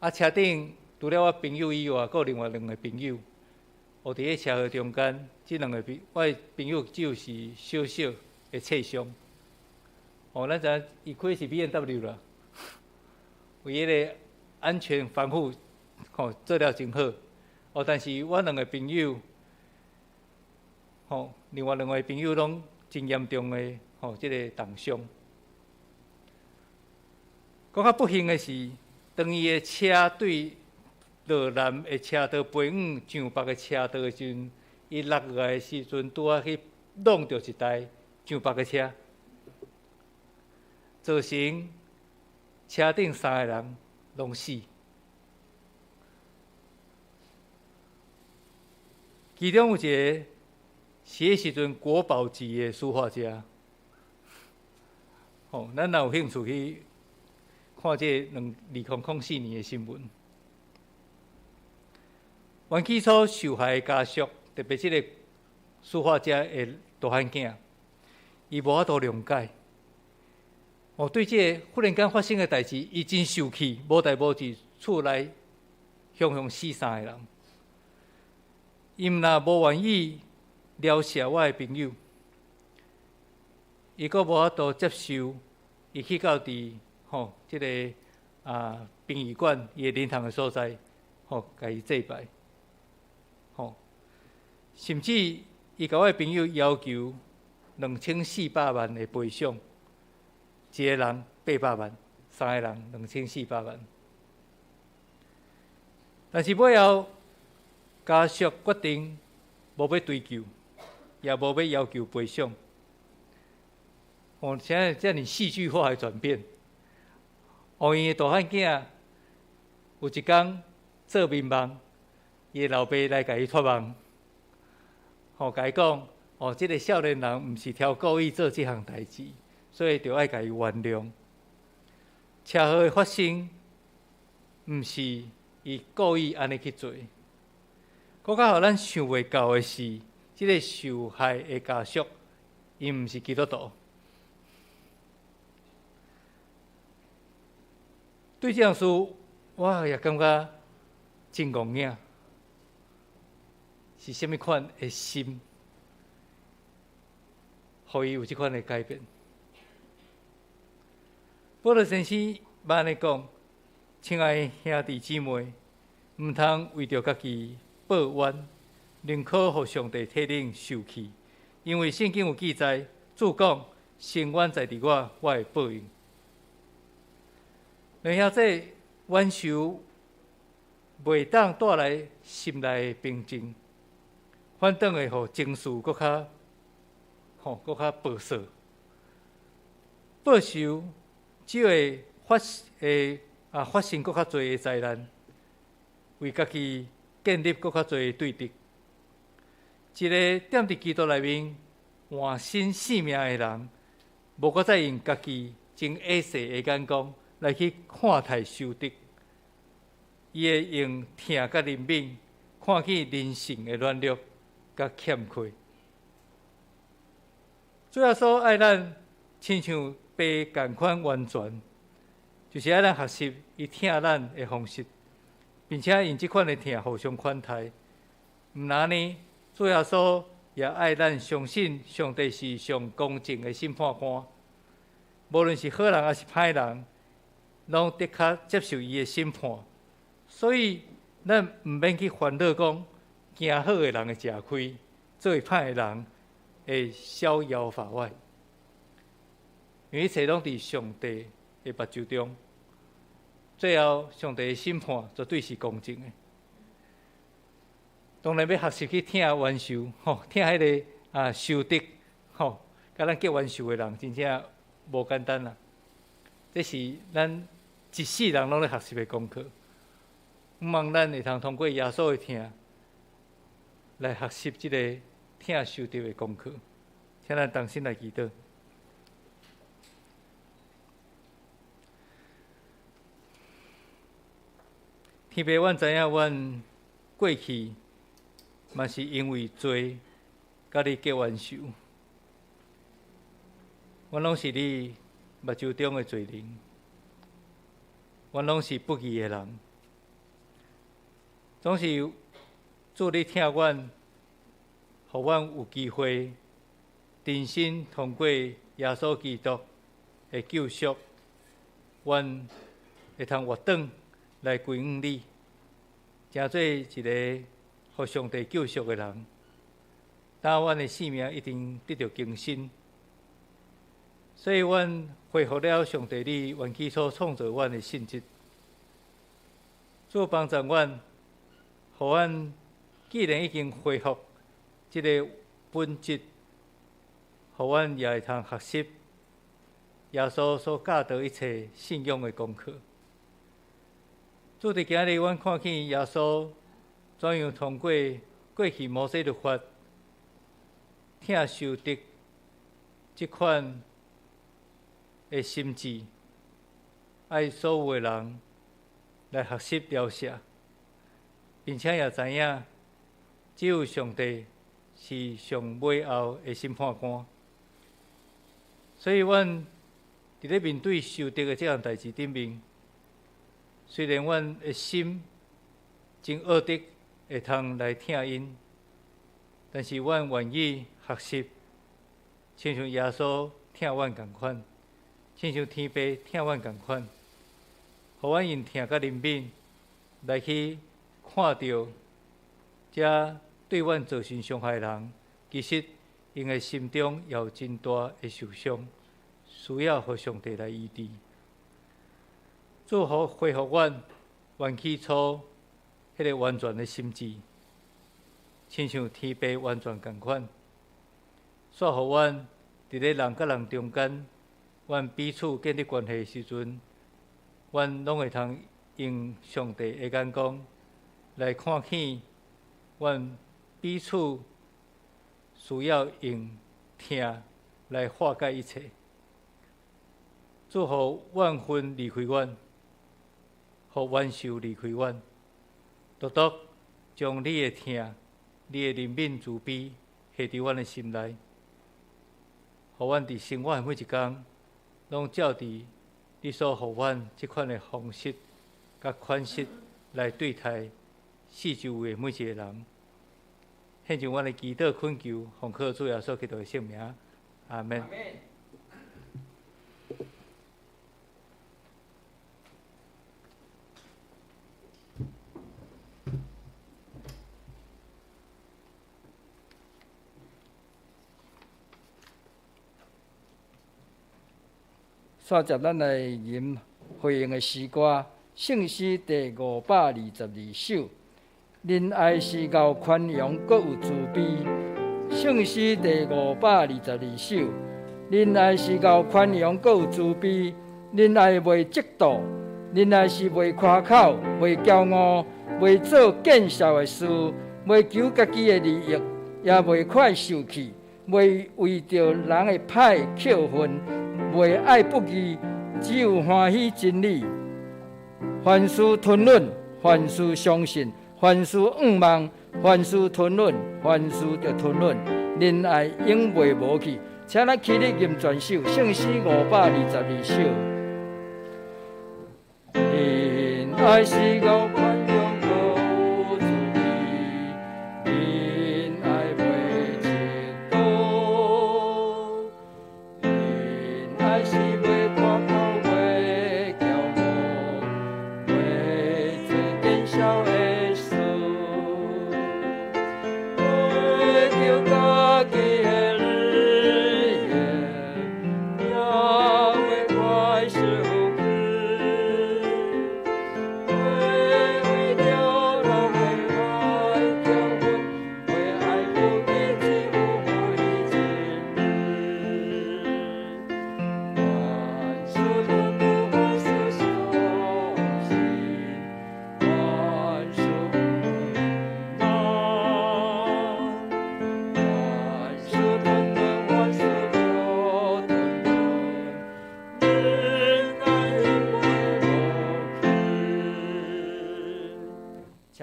[SPEAKER 2] 車頂除了我朋友以外，閣有另外兩个朋友，佇咧車禍中間，這兩个朋我的朋友只有是小小的擦傷，咱知影伊開是 BMW 啦，為彼个安全防護，做了真好，但是我兩个朋友，另外兩位朋友攏真嚴重的這个重傷。閣較不幸的是，當伊的車對落南的車道飛往上北的車道的時陣，伊落來的時陣，拄仔去挵著一台上北的車，造成車頂三个人攏死。其中有一个是彼時陣國寶級的書畫家，咱若有興趣去看這2004年的新聞。原起初受害的家屬，特別這个書畫家的大漢囝，伊無法度諒解。對這个忽然間發生的代誌，伊真受氣，無代無誌，厝內雄雄死三个人。伊毋但無願意饒赦我的朋友，伊閣無法度接受，伊去到佇這个殯儀館伊的靈堂的所在，共伊祭拜，甚至伊共我的朋友要求2400萬的賠償，一个人800萬，三个人2400萬。但是尾後家屬決定無欲追究，也無欲要求賠償。現在遮爾戲劇化的轉變。𪜶的大漢囝有一工做眠夢，伊的老爸來共伊託夢，共伊講：這个少年人毋是超故意做這項代誌，所以著愛共伊原諒。車禍的發生，毋是伊故意按呢去做。閣較予咱想袂到的是，這个受害的家屬，伊毋是基督徒。對這項事，我也感覺真戇影，是啥物款的心，予伊有這款的改變？保羅先生按呢講：親愛的兄弟姊妹，毋通為著家己報冤，寧可予上帝替恁受氣，因為聖經有記載，主講：伸冤在佇我，我會報應。兩兄弟，冤仇袂當帶來心內的平靜，反轉會予情緒閣較暴躁。報仇只會發生閣較濟的災難，為家己建立閣較濟的對敵。一個踮佇基督內面換新性命的人，無閣再用家己真狹細的眼光來去看待仇敵，伊會用疼佮憐憫看見人性的軟弱佮欠缺。主耶穌愛咱親像爸仝款完全，就是愛咱學習伊疼咱的方式，並且用這款的疼互相寬待。毋但呢，主耶穌也愛咱相信上帝是上公正的審判官，無論是好人抑是歹人，攏的確接受伊的審判。所以，咱毋免去煩惱講，行好的人會食虧，做歹的人會逍遙法外。因為一切攏佇上帝的目睭中，最後上帝的審判絕對是公正的。當然欲學習去疼冤仇，吼，疼彼个仇敵，吼，共咱結冤仇的人，真正無簡單啦。這是咱一世人攏咧學習的功課。向望咱會通通過耶穌的疼來學習這个疼仇敵的功課。請咱同心來祈禱。天父，阮知影，阮過去嘛是因為罪，佮你結冤仇。阮攏是你目睭中的罪人，阮攏是不義的人。總是主你疼阮，予阮有機會重新通過耶穌基督的救贖，阮會通活轉來歸向你，成做一個予上帝救贖的人。當阮的生命一定得著更新，所以阮恢復了上帝你原起初創造阮的性質，主幫助阮，予阮既然已經恢復這个本質，予阮也會通學習耶穌所教導一切信仰的功課。主佇今日，阮看見耶穌怎樣通過過去摩西律法疼仇敵這款的心志，愛所有的人來學習饒赦，並且也知影只有上帝是上尾後的審判官。所以，阮佇咧面對仇敵的這項代誌頂面，雖然阮的心真惡毒，會通來疼𪜶，但是阮願意學習，親像耶穌疼阮仝款，親像天父疼阮仝款，予阮用疼佮憐憫來去看著這對阮造成傷害的人，其實𪜶的心中也有真大的受傷，需要予上帝來醫治。主予恢復阮原起初彼个完全的心志，親像天父完全仝款，煞予阮佇咧人佮人中間，阮彼此建立關係的時陣，阮攏會通用上帝的眼光來看見，阮彼此需要用疼來化解一切。主予怨恨離開阮，予冤仇離開阮，獨獨將你的疼、你的憐憫、慈悲下佇阮的心內，予阮佇生活的每一工，攏照佇你所予阮這款的方式佮款式來對待四周圍的每一個人。獻上阮的祈禱懇求，奉靠主耶穌基督的聖名，阿們。
[SPEAKER 1] 煞接咱來吟回應的詩歌，聖詩第522首。仁愛是夠寬容，閣有慈悲。聖詩第522首。仁愛是夠寬容，閣有慈悲。仁愛袂嫉妒，仁愛是袂誇口，袂驕傲，袂做見笑的事，袂求家己的利益，也袂快受氣，袂為著人的歹扣恨，袂愛不義，只有歡喜真理。凡事吞忍，凡事相信，凡事仰望，凡事吞忍，凡事著吞忍。仁愛永袂無去。請咱起立吟全首，聖詩522首。仁愛是夠寬容。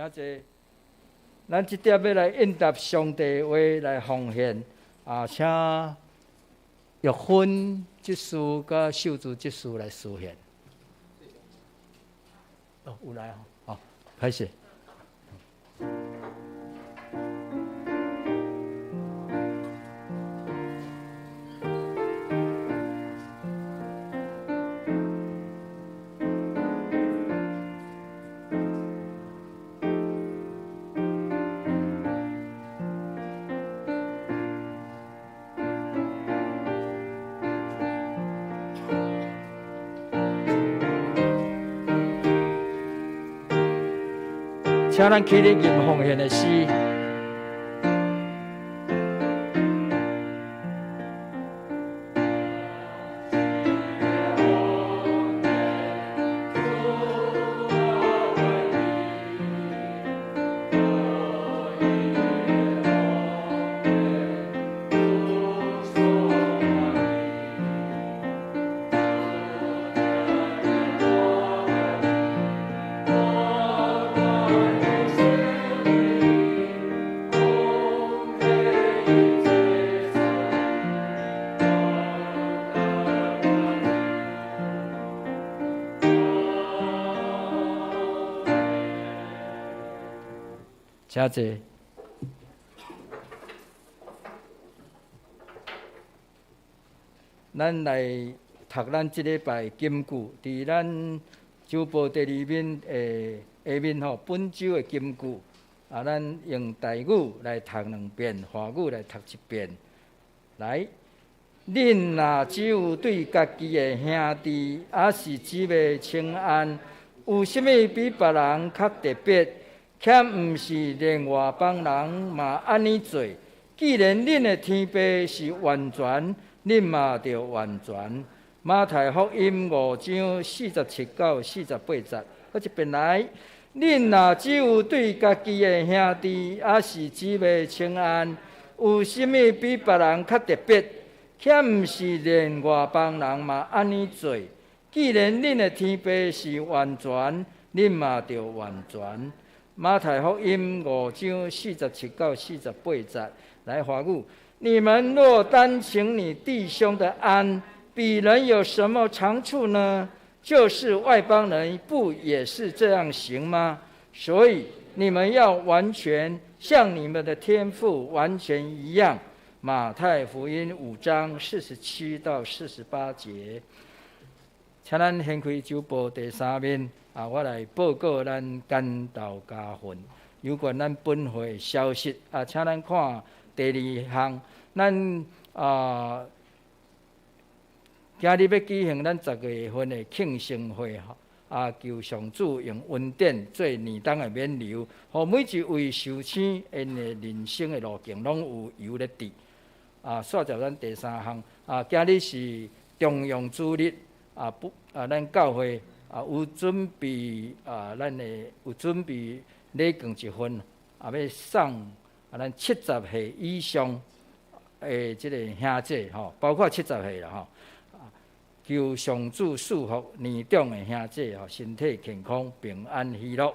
[SPEAKER 1] 請坐。咱這碟欲來應答上帝話來奉獻啊！請玉芬執事佮秀珠執事來司獻。哦，有來吼，好，開始。請咱起立吟奉獻的詩。請坐。咱來讀咱這禮拜金句，佇咱週報第二面的下面吼，本週的金句啊，咱用台語來讀兩遍，華語來讀一遍。來，恁若只有對家己的兄弟抑是姊妹請安，有啥物比別人較特別？豈毋是連外邦人嘛按呢做？既然恁的天父是完全，恁嘛著完全。馬太福音五章四十七到四十八節，閣一遍來。恁若只有對家己的兄弟抑是姊妹請安，有啥物比別人較特別？豈毋是連外邦人嘛按呢做？既然恁的天父是完全，恁嘛著完全。馬太福音五章四十七到四十八節，來華語。你們若單請你弟兄的安，比人有什麼長處呢？就是外邦人不也是這樣行嗎？所以你們要完全像你們的天父完全一樣。馬太福音五章四十七到四十八節。請咱掀開週報第三面。啊，我來報告咱竿道家訓有關咱本會的消息。啊，請咱看第二項，咱啊今日欲舉行咱十月份的慶生會吼。啊，求上主用恩典做年終的勉勵，予每一位壽星𪜶的人生的路徑攏有油咧滴。啊，煞接咱第三項。啊，今日是重陽主日。啊，不啊，咱教會。啊，有準備啊，咱的有準備禮券一份，啊，欲送啊，咱七十歲以上的這個兄姐吼，包括七十歲啦吼。求上主賜福年長的兄姐吼，身體健康、平安喜樂。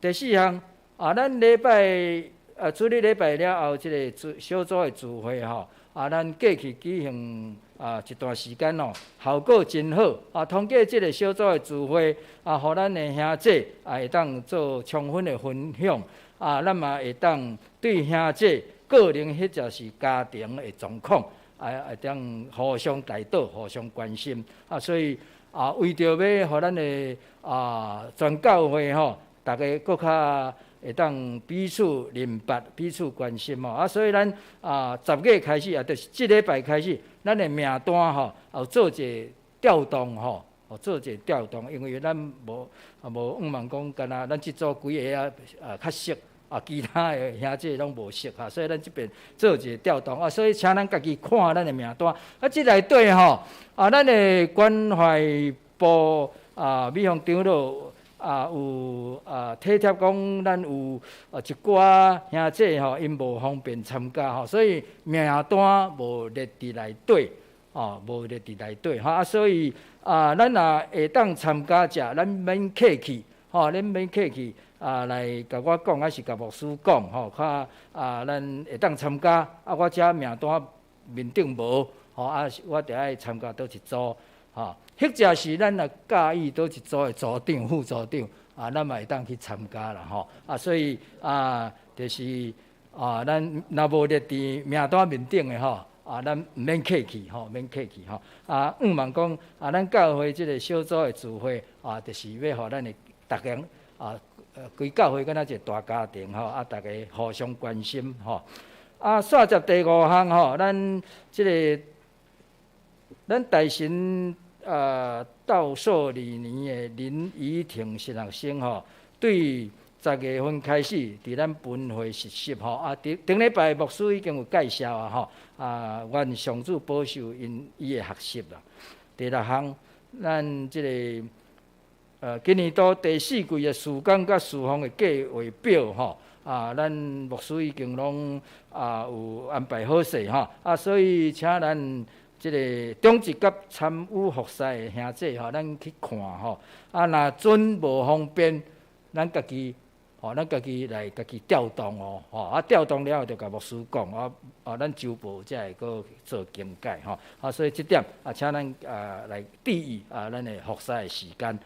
[SPEAKER 1] 第四項啊，咱禮拜啊，主日禮拜了後，這個小組的聚會吼，啊，咱過去舉行啊一段時間哦，效果真好啊。通過這個小組的聚會啊，予咱的兄姐啊會當做充分的分享啊，咱嘛會當對兄姐個人或者是家庭的狀況啊，會當互相代禱、互相關心啊。所以啊，為著欲予咱的啊全教會吼，逐家閣較會當彼此明白、彼此關心吼啊，所以咱啊十月開始啊，就是這禮拜開始，咱的名單吼，有做一個調動吼，做一個調動，因為咱無啊無向望講，敢若咱這組幾个啊啊較熟啊，其他的兄弟攏無熟哈，所以咱這邊做一個調動啊，所以請咱家己看咱的名單啊，這內底吼啊，咱的關懷部啊，美鳳長老。啊，有啊，體貼講，咱有啊一寡兄弟吼，𪜶無方便參加吼，所以名單無列佇內底，哦，無列佇內底吼啊，所以啊，咱若會當參加者，咱免客氣，吼，咱免客氣，啊來共我講，抑是共牧師講吼，看啊咱會當參加，啊我遮名單面頂無，吼啊我著愛參加佗一組，吼，或者是咱若佮意佗一組的組長、副組長，啊咱嘛會當去參加啦，吼，啊所以啊就是啊咱若無列佇名單面頂的吼。啊，咱毋免客氣吼，免客氣吼。啊，向望講啊，咱教會這个小組的聚會啊，就是欲予咱的逐家啊，規教會敢若一个大家庭吼，啊，逐家互相關心吼。啊，煞接第五項吼，咱這个咱大神啊，道數二年的林怡婷神學生吼，對10月份開始，佇咱分會實習吼，啊，頂頂禮拜牧師已經有介紹啊吼，啊，願上主保守𪜶伊的學習啦。第六項，咱這个今年度第四季的事工佮事奉的計劃表吼，啊，咱牧師已經攏啊有安排好勢吼，啊，所以請咱這个長執佮參與服侍的兄弟吼，咱去看吼，啊，若準無方便，咱家己。吼，咱家己來家己調動哦，吼啊調動了後，就共牧師講，啊啊，咱週報才會閣做更改吼，啊，所以這點啊，請咱啊來注意啊，咱的服侍的時間。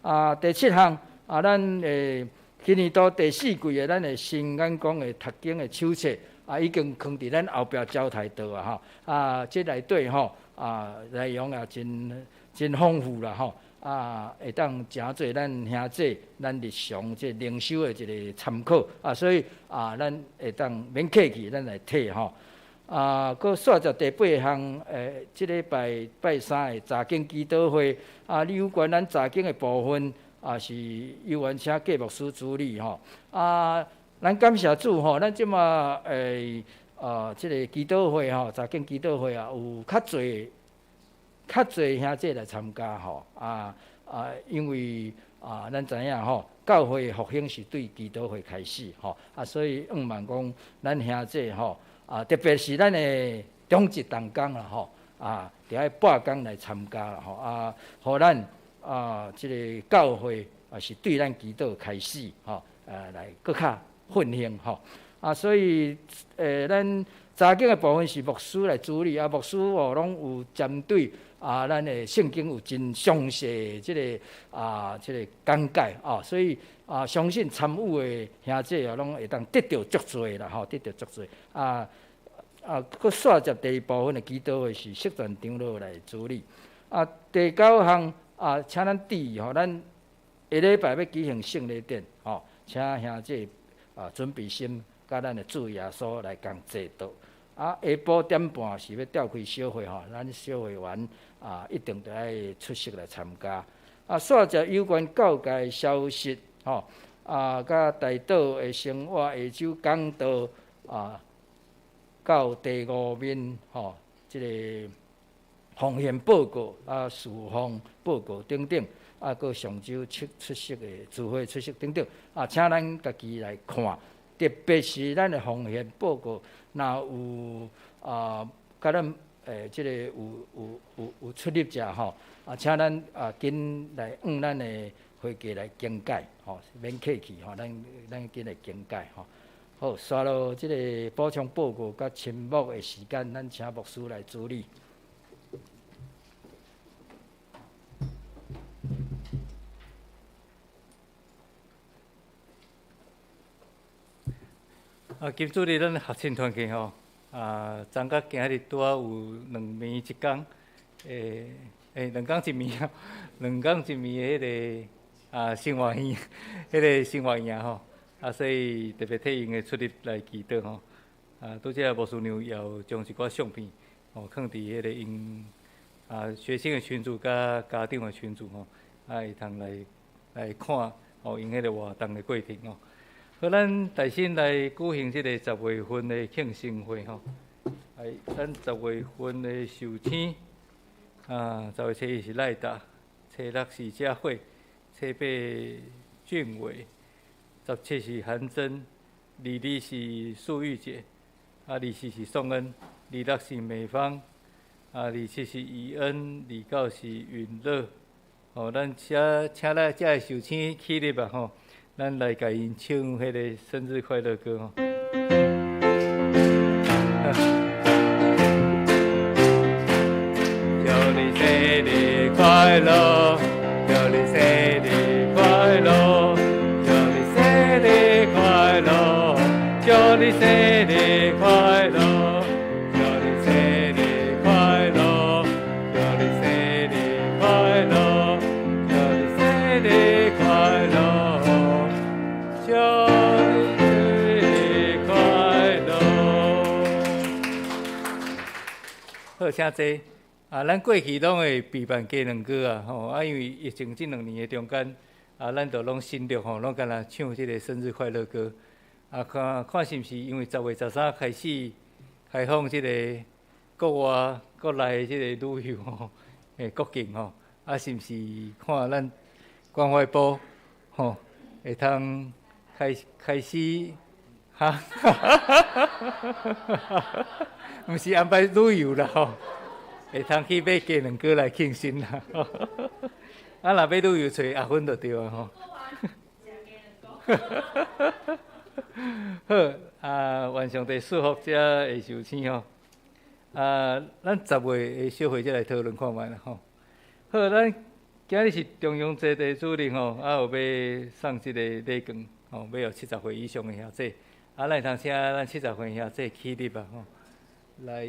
[SPEAKER 1] 啊，第七項啊，咱的今年度第四季的咱的新眼光的讀經的手冊啊，已經囥佇咱後壁招待桌啊，吼啊，這內底吼啊內容也真真豐富啦，吼。啊，會當誠做咱兄弟、咱日常這靈修的一个參考啊，所以啊，咱會當免客氣，咱來提吼。啊，閣煞接第八項，這禮拜拜三的查經祈禱會啊，有關咱查經的部分啊，是由阮請郭牧師主理吼。啊，咱感謝主吼，咱這馬啊，這个祈禱會吼，查經祈禱會啊，有較濟。較濟兄弟來參加吼，啊啊，因為啊，咱知影吼，教會復興是對祈禱會開始吼，啊，所以向望講，咱兄弟吼，啊，特別是咱的長執同工啦吼，啊，著愛撥工來參加啦吼，啊，予咱啊，這个教會啊是對咱祈禱開始吼，啊，來閣較奮興吼，啊，所以咱查經的部分是牧師來主理，啊，牧師哦攏有針對。啊，咱的聖經有真詳細的這个啊，這个講解啊，所以啊，相信參與的兄弟啊，攏會當得著足濟啦，吼，得著足濟。啊啊，閣煞接第二部分的祈禱會是釋傳長老來主理。啊，第九項啊，請咱注意吼，咱下禮拜欲舉行聖禮典，吼，請兄弟啊準備心，佮咱的主耶穌來共齊禱。啊，下晡點半是欲召開小會吼，咱小會員啊一定著愛出席來參加。啊，煞接有關教界消息吼，啊，佮大島的生活下晝講道啊，到第五面吼，這个奉獻報告啊、事奉報告等等，啊，閣上週出席的聚會出席等等，啊，請咱家己來看，特別是咱的奉獻報告。若有啊，佮咱這个有出入者吼，啊，請咱啊緊來向咱的會計來更改吼，免客氣吼，咱緊來更改吼。好，煞落這个補充報告佮沉默的時間，咱請牧師來主理。
[SPEAKER 2] 啊，今主日咱學青團契吼，啊，昨甲今日拄仔有兩暝一工，兩工一暝啊，兩工一暝的彼个啊生活營，彼个生活營吼，啊，所以特別替𪜶的出入來祈禱吼，啊，拄才牧師娘也有將一寡相片吼，囥佇彼个𪜶啊學生的群組佮家長的群組吼，啊，會通來看吼𪜶彼个活動的過程吼。好，咱大新來舉行這个10月份的慶生會吼。哎，咱10月份的壽星，啊，10月初一是賴達，初六是佳慧，初八俊偉，17是韓珍，22是素玉姐，啊，24是宋恩，26是美芳，啊，27是怡恩，29是允樂。吼，咱請來遮个壽星起立吧吼。咱來共𪜶唱彼个生日快樂歌吼。祝你生日快樂，祝你生日快樂，祝你生日快樂，祝你生日快樂，祝你生日快樂，祝你生日快樂，祝你生日快樂，祝你生日快樂。好，請坐。啊，咱過去攏會備辦雞卵糕啊，吼啊，因為疫情這兩年的中間，啊，咱就攏省略吼，攏干焦唱這个生日快樂歌。啊，看看是毋是因為10月13開始開放這个國外、國內這个旅遊吼，國境吼，啊，是毋是看咱關懷部吼會通開開始哈？毋是安排旅遊啦吼。會通去買雞卵糕來慶生啦！啊，若欲旅遊揣阿芬就對啊吼。好，啊，願上帝賜福遮的壽星吼。啊，咱10月的小會再來討論看覓啦吼。好，咱今日是重陽節的主日吼，啊，有欲送這个禮券吼，欲予70歲以上的兄弟。啊，咱會通請咱70歲兄弟起立啊吼，來。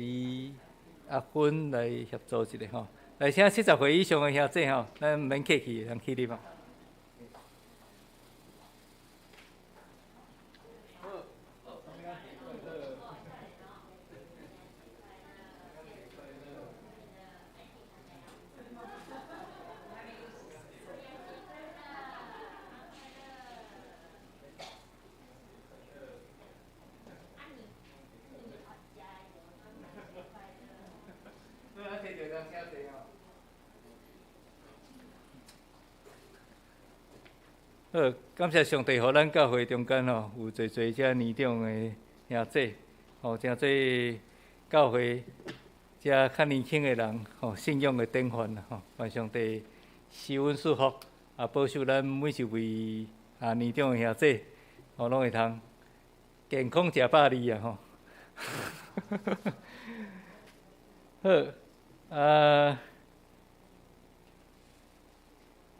[SPEAKER 2] 阿芬來協助一下吼，來請70歲以上的兄弟吼，咱毋免客氣，通起立啊。好，感謝上帝，予咱教會中間吼有濟濟遮年長的兄弟，吼，成做教會遮較年輕的人吼信仰的典範啦吼。願上帝施恩賜福，啊，保守咱每一位啊年長的兄弟，吼，攏會通健康食百二啊吼。好，啊。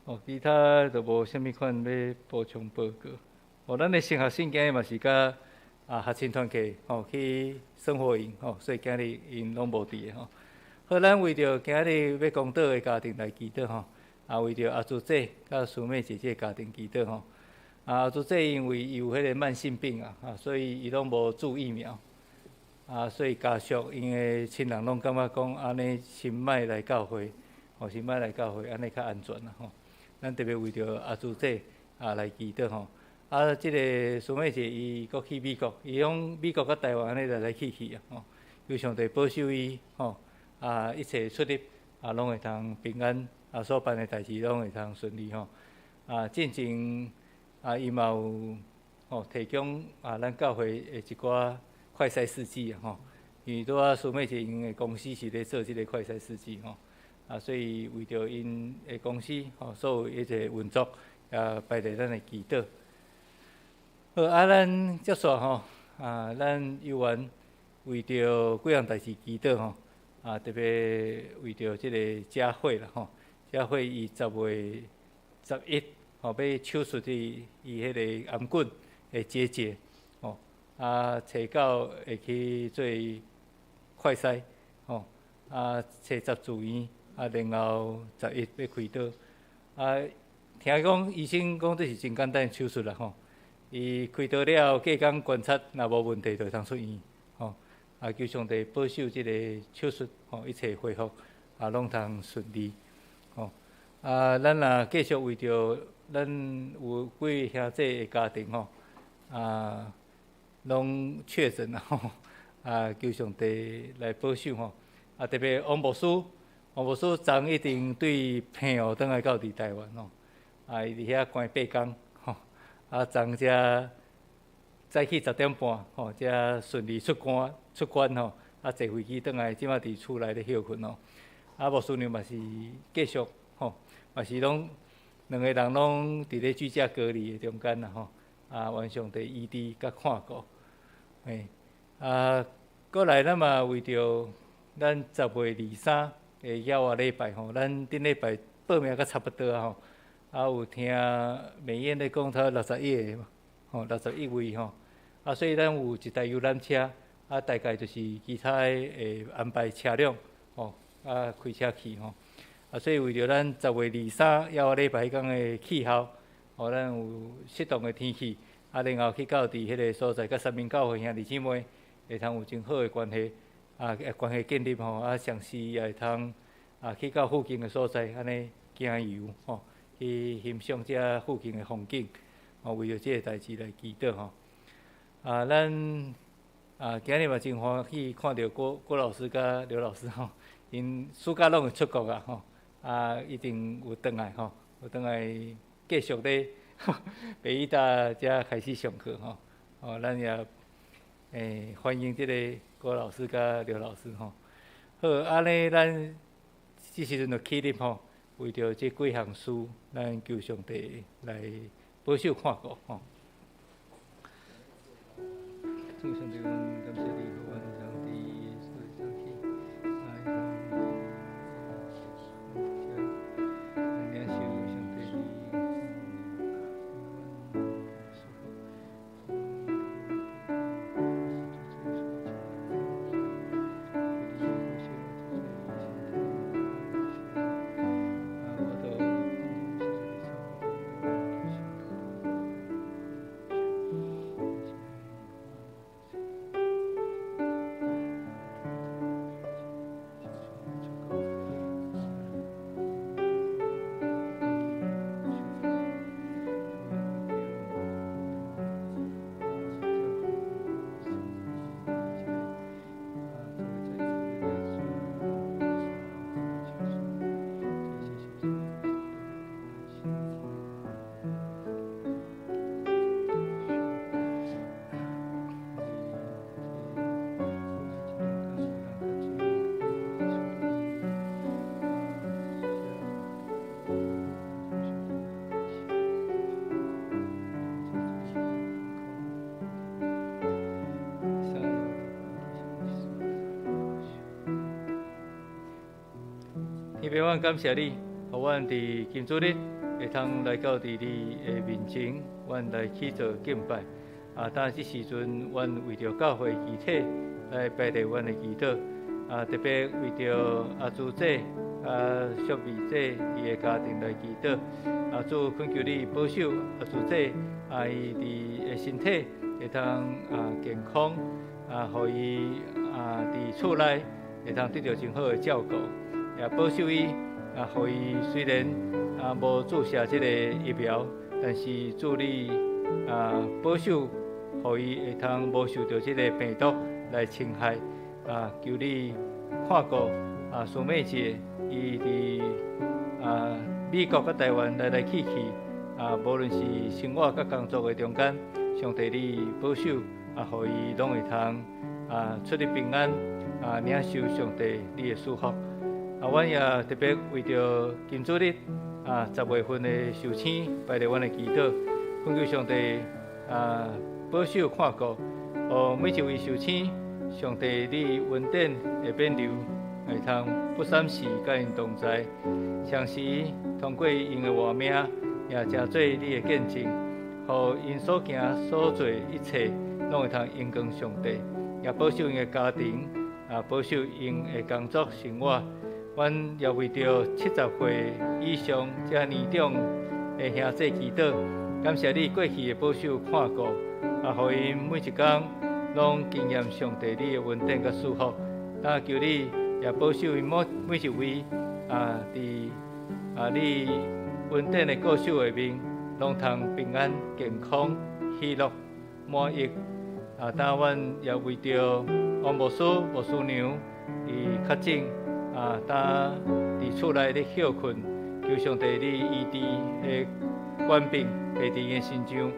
[SPEAKER 2] 哦，其他就無啥物款欲補充報告。哦，咱的新學生今日嘛是佮啊學生團契吼去生活營吼，所以今日𪜶攏無佇的吼。好，咱為著今日欲講道的家庭來祈禱吼，啊為著阿祖姐佮師妹姐姐家庭祈禱吼。啊，阿祖姐因為伊有彼个慢性病啊，啊，所以伊攏無注疫苗。啊，所以家屬𪜶的親人攏感覺講按呢先莫來教會，吼，先莫來教會，按呢較安全啦吼。咱特別為著阿祖姐啊來祈禱吼，啊，這个師妹姐伊閣去美國，伊講美國佮台灣按呢來來去去啊吼，求上帝保守伊吼，啊，一切出入啊攏會通平安，啊，所辦的代誌攏會通順利吼。啊，進前啊，伊嘛有吼提供啊，咱教會的一寡快篩試劑啊吼，因為拄仔師妹姐𪜶的公司是咧做這个快篩試劑吼。啊，所以為著𪜶的公司吼，所有一切運作，也擺佇咱的祈禱。好，啊，咱接續吼，啊，咱猶原為著幾項代誌祈禱吼，啊，特別為著這个佳慧啦吼，佳慧伊10月11吼欲手術伊伊彼个頷頸的結節吼，啊，初九會去做快篩吼，啊，初十住院。啊，然後11欲開刀，啊，聽講醫生講這是真簡單的手術啦吼。伊開刀了後，隔工觀察，若無問題就會通出院吼。啊，求上帝保守這個手術吼，一切恢復啊，攏通順利吼。啊，咱若繼續為著咱有幾位兄弟的家庭吼，啊，攏確診啦吼，啊，求上帝來保守吼。啊，特別王牧師。王牧師昨已經對澎湖轉來到佇台灣吼，啊，伊佇遐關八工吼，啊，昨才早起10點半吼，才順利出關出關吼，啊，坐飛機轉來，這馬佇厝內咧歇睏吼。啊，牧師娘嘛是繼續吼，嘛是攏兩个人攏佇咧居家隔離的中間啦吼。啊，願上帝醫治佮看顧。嘿，啊，閣來咱嘛為著咱10月23的枵仔禮拜吼，咱頂禮拜報名閣差不多啊吼。啊，有聽美燕咧講，他61个吼，61位吼。啊，所以咱有一台遊覽車，啊，大概就是其他的會安排車輛吼，啊，開車去吼。啊，所以為著咱10月23枵仔禮拜彼工的氣候，吼，咱有適當的天氣，啊，然後去到佇彼个所在，佮三民教會兄弟姊妹會通有真好的關係，啊，關係建立吼，啊，同時也會通啊去到附近的所在，按呢行遊吼，去欣賞這附近的風景，哦，為著這个代誌來祈禱吼。啊，咱啊今日嘛真歡喜看著郭郭老師佮劉老師吼，𪜶暑假攏會出國啊吼，啊一定有轉來吼，有轉來繼續咧北藝大遮開始上課吼。哦，咱也歡迎這个郭老師佮劉老師吼。好，按呢咱這時陣就起立吼，為著這幾項事，咱求上帝來保守看顧吼。主上帝，阮感謝你，予阮通佇早起，來通領受上帝你，天父，阮感謝你，予阮佇今主日會通來到佇你的面前，阮來去做敬拜。啊，當這時陣，阮為著教會肢體來排列阮的祈禱。啊，特別為著阿朱姐、啊淑美姐伊的家庭來祈禱。啊，主懇求你保守阿朱姐，啊伊佇的身體會通啊健康，啊，予伊啊佇厝內會通得著真好的照顧。也保守伊，啊，予伊雖然啊無注射這个疫苗，但是主你啊保守，予伊會通無受著這个病毒來侵害。啊，求你看顧啊，蘇美姐，伊佇啊美國佮台灣來來去去，啊，無論是生活佮工作的中間，上帝你保守，啊，予伊攏會通啊出入平安，啊，領受上帝你的祝福。啊，阮也特別為著今主日啊10月份的壽星排列阮的祈禱，懇求上帝啊保守看顧，予每一位壽星，上帝你恩典的勉留，會通不閃時佮𪜶同在，常時通過𪜶的活命，也成做你的見證，予𪜶所行所做一切，攏會通榮光上帝，也保守𪜶的家庭，啊保守𪜶的工作生活。阮也為著70歲以上遮年長的兄弟祈禱，感謝你過去的保守看顧，啊，予𪜶每一工攏經驗上帝你的恩典佮祝福。啊，求你也保守𪜶每每一位啊，佇啊你恩典的顧守下面，攏通平安、健康、喜樂、滿溢。啊，當阮也為著王牧師、牧師娘伊確診。啊，當佇厝內咧歇睏，求上帝你醫治的權柄加佇𪜶的身上，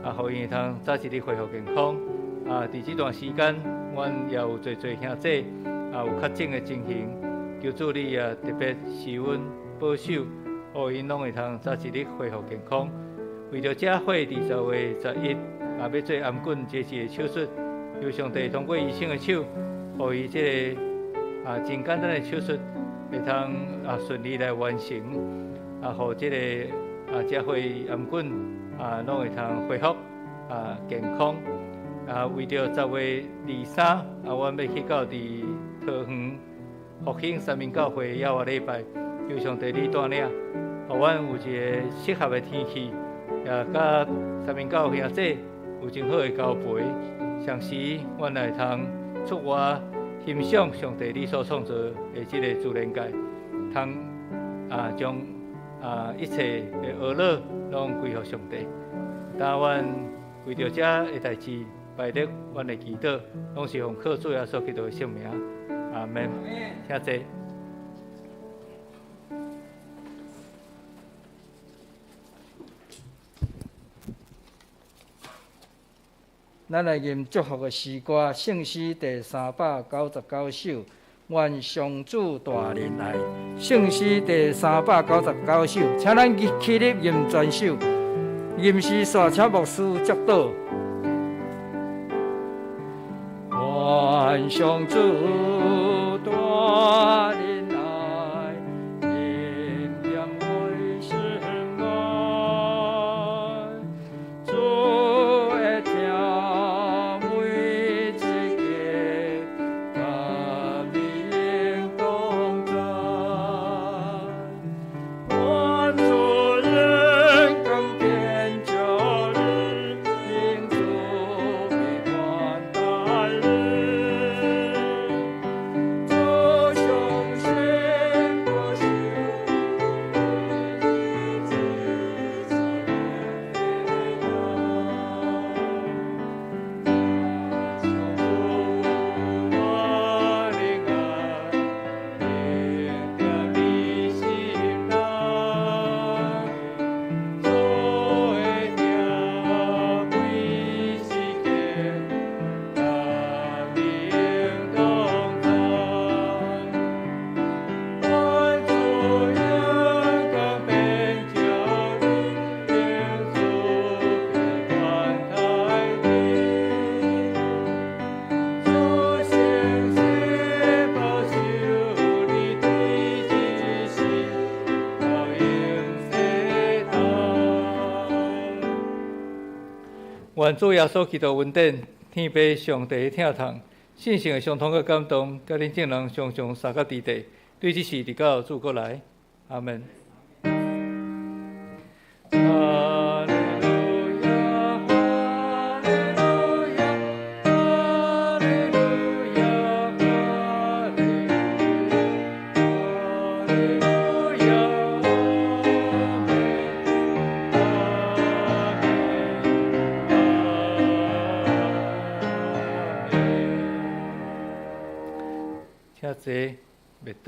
[SPEAKER 2] 啊，予𪜶會通早一日恢復健康。啊，佇這段時間，阮也有濟濟兄弟啊有確診的情形，求主你也特別賜阮保守，予𪜶攏會通早一日恢復健康。為著這會佇10月11啊，欲做頷頸截肢的手術，求上帝通過醫生的手，予伊這个啊真簡單的手術會通啊順利來完成，啊，予這个啊這會頷頸啊攏會通恢復啊健康。啊，為著10月23啊，阮欲去到佇桃園復興三民教會猶活禮拜，求上帝你帶領，予阮有一个適合的天氣，也佮三民教兄弟有真好的交陪，同時阮會通出外欣賞上帝你所創造的這个自然界，通啊將啊一切的呵咾攏歸予上帝。當阮為著這个代誌，拜託阮的祈禱，攏是奉靠主耶穌基督的聖名，阿門。請坐。
[SPEAKER 1] 咱來吟祝福的詩歌，聖詩第399首，願上主大仁愛。聖詩第三百九十九首，請咱起立吟全首。吟詩煞請牧師祝禱。願上主大仁愛，恩典我心內，主會聽每一個，佮你同在。願主榮光遍照你，永慈悲款待你。主上心保守你，直在平安。
[SPEAKER 2] 上主大仁愛，恩典你心內，主會聽每時刻，佮你同在。願主榮光遍照你，永慈悲款待你。主聖潔保守你，對這世到永世代。願主耶穌基督恩典，天父上帝的疼痛，聖神的相通佮感動，佮恁眾人常常相佮佇地，對這世直到主閣來。阿門。哈利路亞，哈利路亞，哈利路亞，哈利路亞，阿門，阿門，阿門。請坐，袂倒。